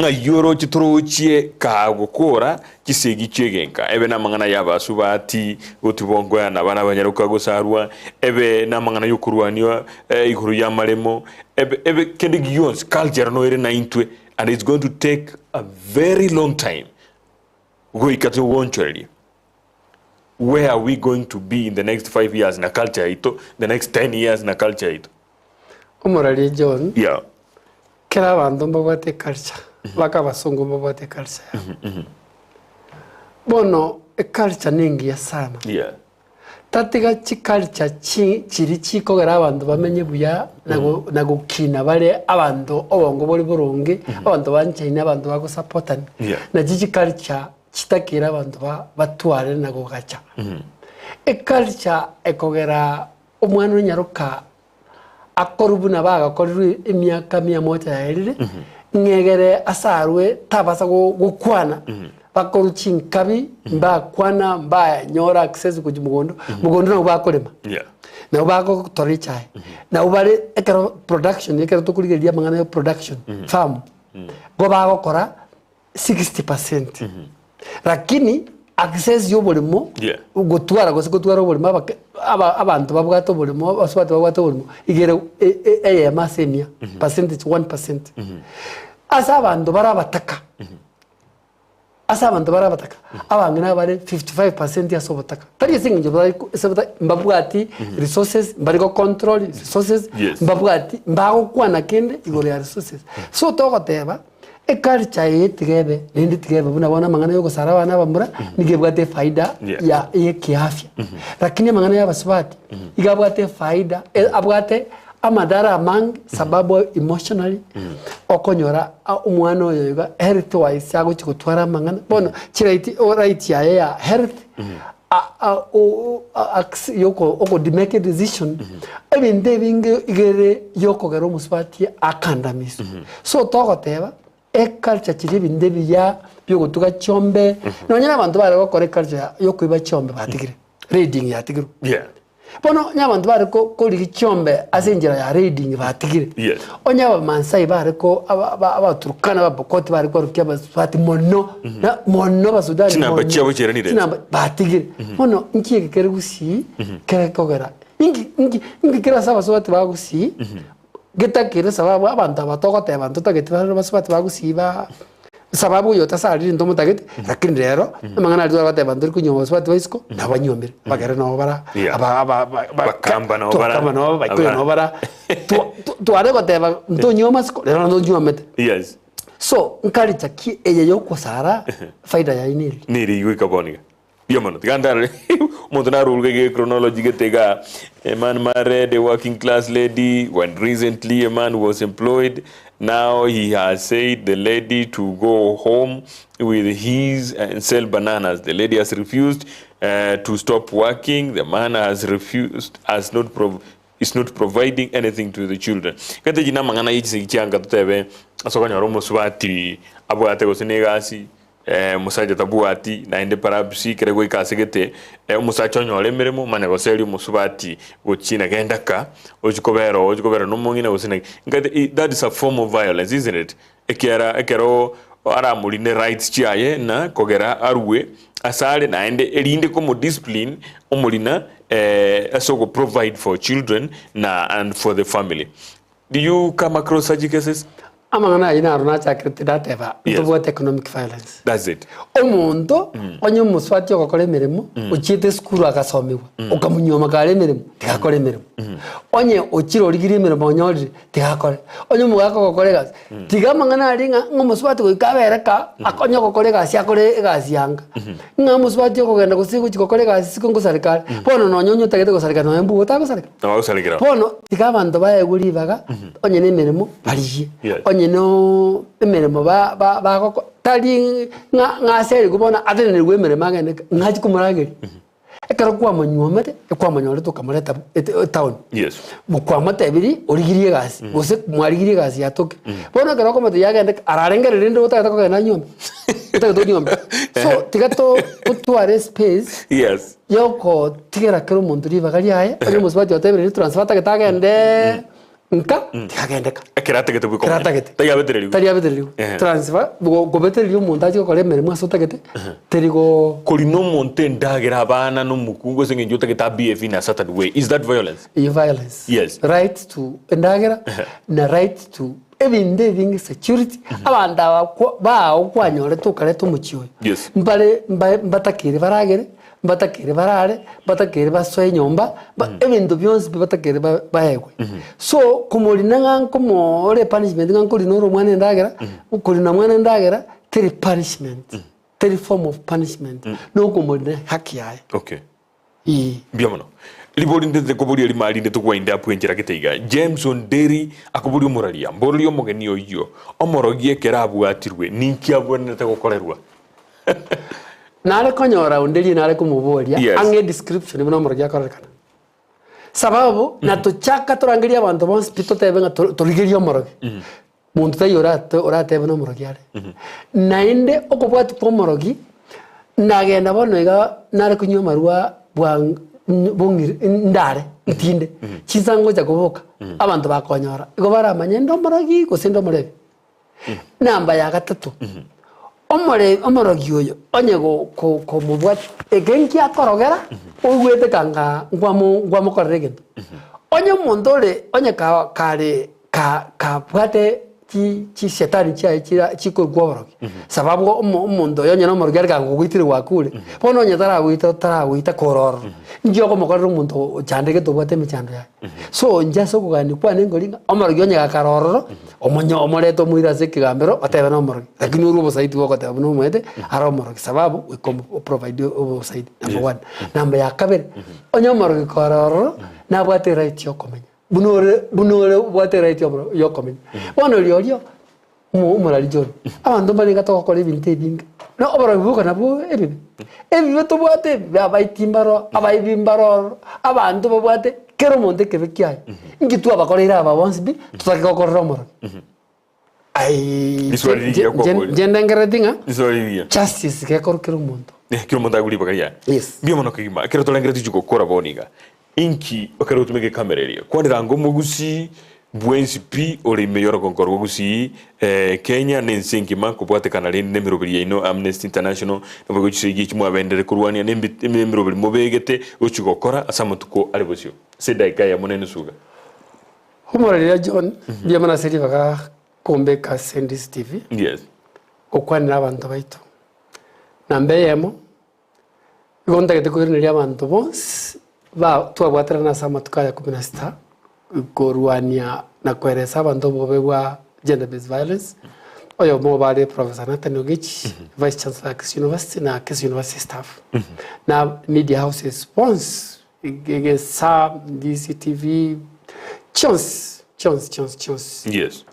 Ng'ai oroche torochie kagokora chisegi chi'egenka, ebe namang'ana y'abasubati gotibongoya na abana abanyaroka gosarwa, ebe namang'ana y'okorwania igoro y'amaremo, ebe ebe kende gionsi, culture noere naintwe and it's going to take a very long time goika togonchoreria where are we going to be in the next 5 years na culture yaito, the next 10 years na culture yaito. Omoraria John, Yeah. Kera abanto mbabwate eculture, mpaka abasongo mbabwate eculture yabo. Bono eculture nengiya sana. Yeah. Tatiga chiculture chi chiri chikogera abanto bamenye buya na go- na gokina bare abanto obongo bore boronge, abanto banchaine, abanto bagosapotana. Yeah. Nachi chiculture chitakere abanto ba batware na gogacha. Eculture ekogera omwana onyaroka akorwe buna bagakorirwe emiaka mia moja yaerire, ng'egere asarwe tabasa gokwana, bakorwe chinkabi mbakwana mbanyora access gochia mogondo, mogondo nabo bakorema, Yeah. nabo bagotora echae, nabo bare ekero production ekero tokorigereria amang'ana ya production farm, nigo bagokora 60%. Lakini access ya oboremo Yeah. gotwara gose gotwara oboremo abake aba abanto babwate oboremo abasubati babwate oboremo igere e- e- eyemo ase emia percentage 1%. Ase abanto bare abataka ase abanto bare abataka abang'ina bare 55% ase obotaka tari ase eng'encho bare ko ase bata mbabwati resources mbari go control resources Yes. mbabwati mbagokwana kende igoro ya resources. So togoteba. Eculture eye tiga ebe naende tiga ebe buna bono amang'ana ya ogosara abana abamura nigo ebwate efaida Yeah. ya ya ekiafya. Lakini amang'ana ya abasubati iga abwate efaida e abwate amadhara amange sababu emotionally okonyora a omwana oyo iga health wise agochi gotwara amang'ana bono chiright o right yaye ya health a- a o o acts yoko okodi make a decision ebinto ebinge iga ere yokogera omosubati akandamiswe. So togoteba, eculture chiria ebinto ebiya biogotuga chiombe, nonye na abanto bare gokora eculture ya yokoiba chiombe batigire, raiding yatigirwe. Yeah. Bono onye abanto bare ko korigia chiombe ase enchera ya raiding batigire. Yes. Onye abamaasai bare ko aba aba abaturukana abapokoti bare korukia abasubati mono, na mono abasudani Chinamba mono. chiabo chiaranire. Chinamba batigire. Bono nki eke kere gusii, kere kogera inki inki inki kere ase abasubati ba gusii, Getakere sababu abanto aba togoteba ntotageti bare basubati bagusiba sababu oyo otasariri ntomotageti lakini rero amang'ana aria twagoteba ntori konywa basubati ba isiko nabanywomire abagere nabo bara Yeah. aba aba ba- ba- Bakamba nabo bara. Twakamba nabo baikuyu Aba- nabo bara Twa- twa- tware goteba ntonywa masiko rero ntonywomete Yes. so nkaricha ki eye yokosara faida yaye neri Nere igo ikaboniga. Mbuya mono. Tiga ndarore omonto naruruke ge chronology gete iga. A man married a working class lady when recently a man was employed now he has said the lady to go home with his and sell bananas. The lady has refused uh, to stop working. The man has refused has not prov is not providing anything to the children. Gete echi namang'ana ye chisegi chianga totebe ase okonyora omosubati abwate gose na egasi Omosacha tabwati, naende perhaps ekere goika ase gete, omosacha onyore emeremo omanye goseria omosubati gochia na genda ka, ochie kobera oo ochie kobera na omong'ina gose naki. Nkagete that is a form of violence isn't it? Ekiara ekero aramorine rights chiaye na kogera arwe asare naende erinde komo discipline omorina ase ogo provide for children na and for the family. Do you come across such cases? Amang'ana ayio naro nachakire tindateba Yes. ntobwate economic violence. That's it. Omonto onye omosubati ogokora emeremo ochiete esukuru agasomigwa okamonyuoma kare emeremo tigakora emeremo. Onye ochire origirie emeremo onyorire tigakore. Onye omogaka ogokora egasi tiga amang'ana aria ng'a ng'a omosubati goika abere ka akonye ogokora egasi akore egasi yanga. Ng'a omosubati okogenda gose gochia gokora egasi isiko ngosareka are, bono nonye onye otagete gosareka nonye mbuya otagosareka. Nabo agosarekera. Bono tiga abanto baegwe ribaga, onye na emeremo barigie, Yes. onye. Onye no emeremo ba ba bagoko tari ng'a ng'a ase arigwe bono atenenerwe emeremo agende ng'achi komorageria. Ekero kwamonyuomete, ekwamonyorete okamoreta ete etown. Yes. Mokwamotebirie origirie egasi, gose mwarigirie egasi yatoke. Bono ekero okomotebia agende ararengereri rende otagete kogenda anyuome, otagete onyuome. So tiga to totware espace. Yes. Yokotigera kera omonto ribaga riaye, onye omosubati otebire ritransfer atagete agendeee nka, tiga agende ka. Ekero atagete bweka Ekero omonyene. atagete. Tari abetererigwe. Tari abetererigwe. Ehe. Transfer, go- kobetereria omonto ache gokora emeremo ase otagete, teri go Korina omonto endagera abana na omokungu ase eng'encho otagete a behave in a certain way, is that violence? Eyio violence. Yes. Right to endagera, na right to ebinto ebinge security, abanto aba kwa bao kwanyorete okareta omochie oyo, Yes. mbare mba mbatakere baragere, mbatakere barare, mbatakere basoe nyomba, ba ebinto bionsi pi batakere ba baegwe. So komorina ng'a nkomo ore punishment ng'a nkorina ore omwana endagera, okorina mwana endagera teri punishment, teri form of punishment, nokomorina haki yaye. Okay. Eeh. Mbuya mono. Ribori ndete koboria rima rinde togwainde abwo enchera gete iga. James Onderi akoboria omoraria, mbororia omogeni oyio, omorogi ekero abwatirwe, ninki abwenerete gokorerwa? Nare konyora onde riria nare komoboria Yes. ang'e description buna omorogi akorekana. Sababu natochaka torangerie abanto bonsi pi totebe ng'a to- torigerie omorogi. Monto taiyo orate oratebe na omorogi are. Naende okobwatia kwa omorogi, nagenda bono iga nare konywa amarwa bwang bong'ire ndare ntinde, chinsa ngocha koboka, abanto bakonyora, igo baramanye nde omorogi gose nde omorebi. Namba ya gatato, omore omorogi oyo onye go ko komobwati eke nki akorogera, oigwete kanga nkwamo nkwamokorera egento. Onye omonto ore onye ka kare ka kabwate chi chishetani chiaye chira chikorokwa oborogi, sababu omo omonto oyo onye na omorogi are kagogoitire gwakure, bono onye taragoita otaragoita kore ororo, inki okomokorera omonto ochandegete obwate emechando yaye. So inche ase okogania kwane nkori ng'a omorogi onye gakare ororo, Omonyo omorete omoire ase ekegambero, otebe nomorogi, lakini orwe obosaidi bwogoteba buna omoete are omorogi sababu goika oprovide obosaidi number one. Namba ya kabere, onye omorogi kore ororo, nabwate eright ya okomenya buna ore buna ore obwate eright ya oboro ya okomenya. Bono rirorio, omo omorari John, abanto mbarenge togokora ebinto ebinge, na oborogi boka nabwo ebibe, ebibe tobwate ebibe abaiti mbaro, abaibi mbaro ororo, abanto babwate Kera omonto ekebe kiaye, inki twabakoreire aba bonsi pi, totake gokorera omorogi? Aii, Riswali rigiya kwaboria. inche ndengerereti ng'a Riswali rigiya. justice gekorwa kera omonto. Eh, kera omonto agure ribaga riaye. Yes. Mbuya mono kegima, ekero torengeretie gochia gokora bono iga, inki ekero ogotumeka ekamera eria, kwanera ango omogusii bwensi pi ore ime y'orogongo rwa Gusii, eh, Kenya na ense engima kobwatekana rende nemeroberi yaino Amnesty International, naboigo chisegi echi mwabenderere korwania na embi emeroberi mobegete gochia gokora ase amatuko are bosio. Ase edaika eyemo na enusu iga. Omoreri John, mbuya mono ase ribaga kombeka ase Ndizi TV, Yes. gokwanera abanto baito. Namba eyemo, Igo ntagete koiraneria abanto bonsi ba twabwaterana ase amatuko aya kumi na sita, korwania na koeresa abanto obobe bwa gender based violence, oyomo obo are Professor Nathan Ogechi, Vice Chancellor ya Kisii University na Kisii University staff, na media houses bonsi, Egesa, DCTV, chionsi chionsi chionsi chionsi. Yes.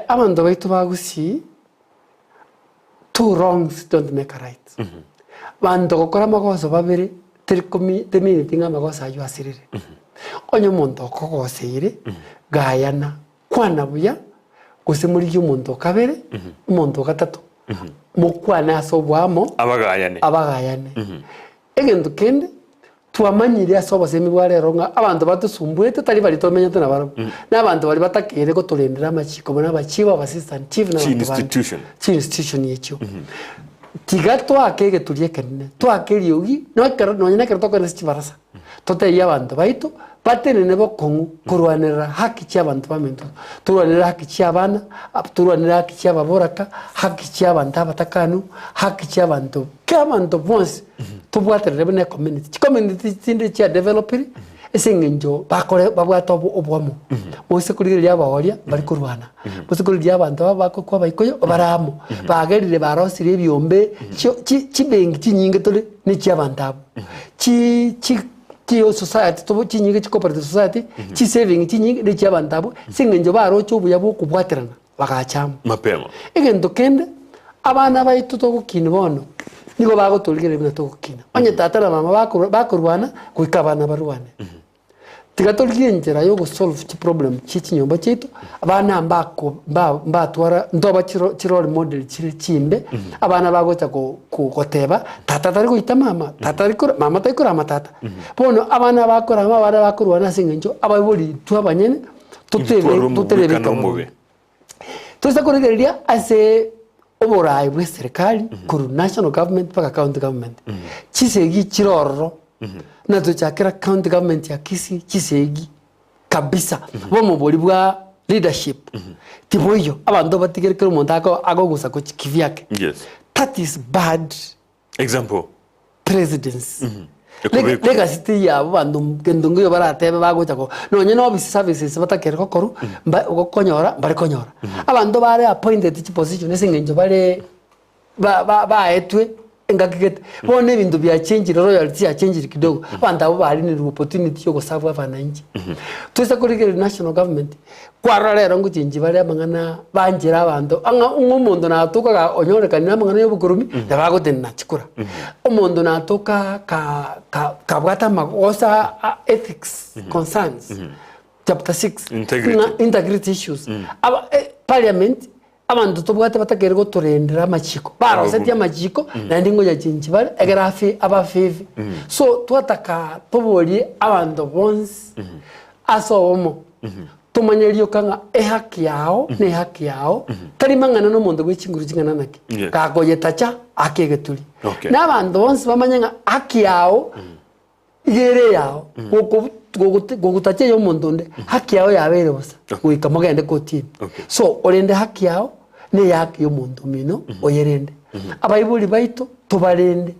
Abanto baito ba Gusii. Two wrongs don't make a right. Banto gokora amagoso babere teri komi temineti ng'a amagoso aywo asirire. Onye omonto okogoseire, gayana, kwana buya, gose morigie omonto o kabere, omonto o gatato, mokwane ase oboamo, Abagayane. abagayane. Egento kende, twamanyire ase obosemi bwa rero ng'a abanto batosumbuete tari baria tomenyete nabarabwo, na abanto baria batakeire gotorendera amachiko buna abachief, abassistant chief na abanto bande. Chi-institution. Chi-institution echio. Tiga toake egeturi ekenene, toake eriogi, na ekero nonye na ekero tokoenda ase chibarasa, totebie abanto baito, batenene bokong'u korwanerera haki chia abanto baminto, torwanere haki chia abana, torwanere haki chia ababoraka, haki chia abanto abatakanu, haki chia abanto. Kera abanto bonsi tobwaterere buna ecommunity, chicommunity chinde chia developire ase eng'encho bakore babwate obo oboamo. Gose korigereria abaoria mbari korwana, gose korigereria abanto aba bakokwa abaikoyo bare amo, bagerire barosirie ebiombe chio chi chibenki chinyinge tore ne chia abanto abwo. Chi chi. Chiyo society tobo chinyinge chi cooperative society, chisaving chinyinge ne chia abanto abwo, ase eng'encho baroche obuya bwa okobwaterana bagacha amo. Mapema. Egento kende, abana baito togokina bono, nigo bagotorigereria buna togokina. Onye tata na mama bakorwa bakorwana, goika abana barwane. Tiga torigie enchera ya ogosolve chiproblem chie chinyomba chiaito, abana mbako mba mbatwara ntoba chiro chirole model chire chimbe, abana bagocha ko ko goteba tata tari goita mama, tata tari kora mama tari korama tata. Bono abana bakorama abana bakorwana ase eng'encho abaibori intwe abanyene totebe Intware omobwekano toterebeka omobe. boronge. Toise korigereria ase oboraai bwa eserekari korwa national government mpaka county government, chisegi chire ororo, na tochakera county government ya Kisii chisegi kabisa, bomobori bwa leadership tiboiyo, abanto batigere kera omonto ako akogusa gochia kivyake. Yes. That is bad Example. presidency. Ekobekwa. Legacy tiyabo banto kento nkiyo baratebe bagocha ko nonye na office services batakere gokorwa mba gokonyora mbare konyora. Abanto bare appointed chiposition ase eng'encho bare ba ba baetwe engaki gete. Bono ebinto biachenchire royalty chiachenchire kidogo, abanto abwo barinirwe opportunity ya ogoserve abananchi. Toisa korigereria national government, Kwarora rero ngochenchia bare amang'ana banchere abanto, ang'a ng'a omonto natoka ga onyorekanire amang'ana ya obokorumi, nabo agotenena chikura. Omonto natoka ka ka kabwate amagosa a ethics concerns, chapter 6, Integrity. ng'a integrity issues. Aba parliament, abanto tobwate batakeire gotorendera amachiko, barosetie amachiko naende ngoyachenchia bare ekero afe abafeve. So twataka toborie abanto bonsi ase obomo, tomanye rioka ng'a ehaki yao na ehaki yao, tari mang'ana na omonto bwe chinguru ching'ana naki, Yes. gakoyetacha ake egeturi. Okay. Na abanto bonsi bamanye ng'a haki yao iga ere eyao, goko gogote gogotacha eya omonto onde, haki yao yabeire bosa, goika mogende kotini. Okay. So orende haki yao, na eyaki ya omonto omino, oyerende. Abaibori baito, tobarende.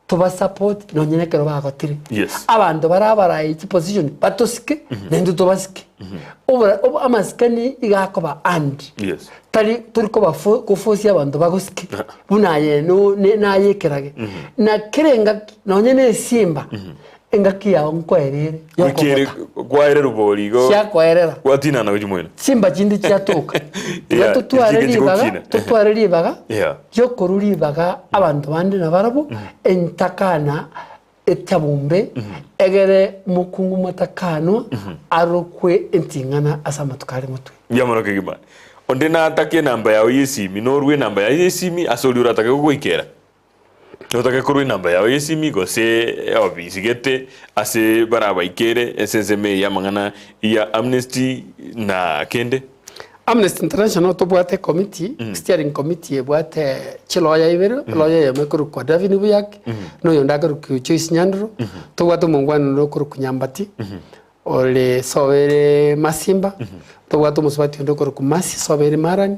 Tobasupport nonye nekero bagotire. Yes. Abanto bare abarayi chiposition batosike naintwe tobasike. Obora obo amasikani iga akoba earned. Yes. Tari tori koba fo kofosia abanto bagosike buna aye no ne naye ekerage. Na kera engaki nonye na esimba engaki yao nkoerere Goikere yokogota. kwaere robori igo Chiakoerera. gwatinana gochia moino. Chimba chinde chiatoka. Tiga Yeah, totware chike ribaga, chigokina. totware ribaga Yeah. riokorwa ribaga abanto bande nabarabwo, entakana etabombe, egere mokungu motakanwa arokwe enting'ana ase amatuko are motwe. Mbuya mono kegima. Onde natake enamba yao y'esimi, norue enamba yaye y'esimi ase oria oratake gogoikera. Notake korwa enamba yao y'esimi gose eofisi gete ase barabaikere ase ensemo eye y'amang'ana ya Amnesty na kende. Amnesty International tobwate ecommittee, steering committee ebwate chiloya ibere, eloya eyemo ekorokwa Davin Buyaki, na oyonde akorokwa Joyce Nyandoro, tobwate omongwana onde okorokwa Nyambati, ore sobo ere Masimba, tobwate omosubati onde okorokwa Mercy sobo ere Marani,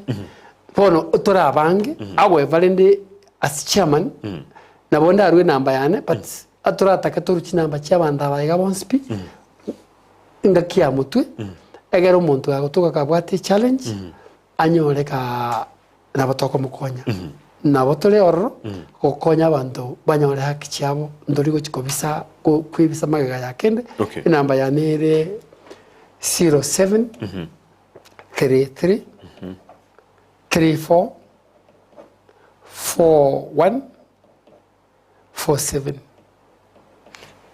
bono tore abange, however rende as chairman, nabo ndarue enamba yane but atoratake torue chinamba chia abanto aba iga bonsi pi, engaki ya motwe, egere omonto gagotoka kabwate echallenge, anyore kaa nabo tokomokonya. Nabo tore ororo, gokonya abanto banyore haki chiabo, ntori gochi kobisa ko kwebisa magega ya kende, Okay. enamba yane ere 07 33 34 41 47.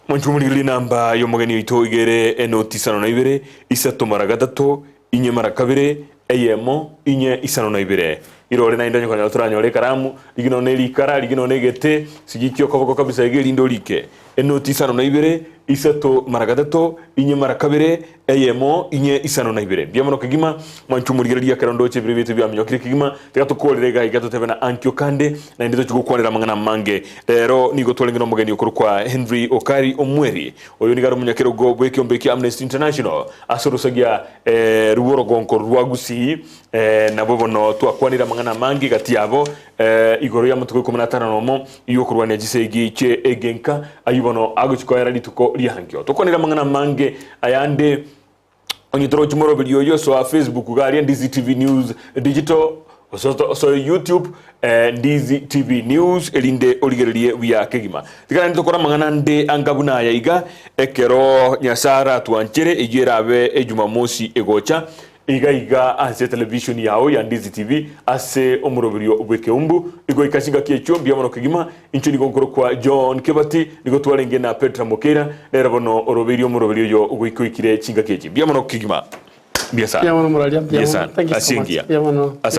Mwanche omorigeri enamba y'omogeni oito iga ere enoti isano na ibere, isato mara gatato, inye mara kabere, eyemo, inye isano na ibere. Irore naende onye konyora toranyore ekaramu, rigia nonye rikara, rigia nonye egete, sigikia okoboko kabisa iga erinde orike. Enoti isano na ibere, isato mara gatato, inye mara kabere, eyemo, inye isano na ibere. Mbuya mono kegima, mwanche omorigereria ekero ndoche ebiro biaito biaminyokire kegima, tiga tokorere iga iga totebe na ankio kande, naende tochie gokwanera amang'ana amange. Rero nigo twarenge nomogeni okorokwa Henry Okari Omweri, oyo nigo are omonyakerogo bw'ekeombe kia Amnesty International ase orosagia rw'orogonko rwa Gusii. Nabo bono twakwanire amang'ana amange gati yabo igoro y'amatuko ikomi na atano nomo y'okorwania chisegi chie egenka, ayio bono agochia koera rituko riankio. Tokwanire amang'ana amange ayande onye torochi moroberio oyio soa Facebook iga aria Ndizi TV News Digital. Gose osoe YouTube Ndizi TV News erinde origererie buya kegima. Tiga naende tokore amang'ana ande anga buna aya iga, ekero Nyasae aratwanchere, eyio erabe Ejumamosi egocha, iga iga ase etelevision yao ya Ndizi TV ase omoroberio bw'ekeumbu. Igoika chingaki echio mbuya mono kegima. Inche nigo nkorokwa John Kebati, nigo twarenge na Petra Mokeira, nere bono orobeirie omoroberio oyo goika oikire chingaki echi. Mbuya mono kegima. Mbuya sana. Mbuya mono Moraria, mbuya Mbuya mono. sana. Thank you so Ase much. engiya. Mbuya mono. Ase.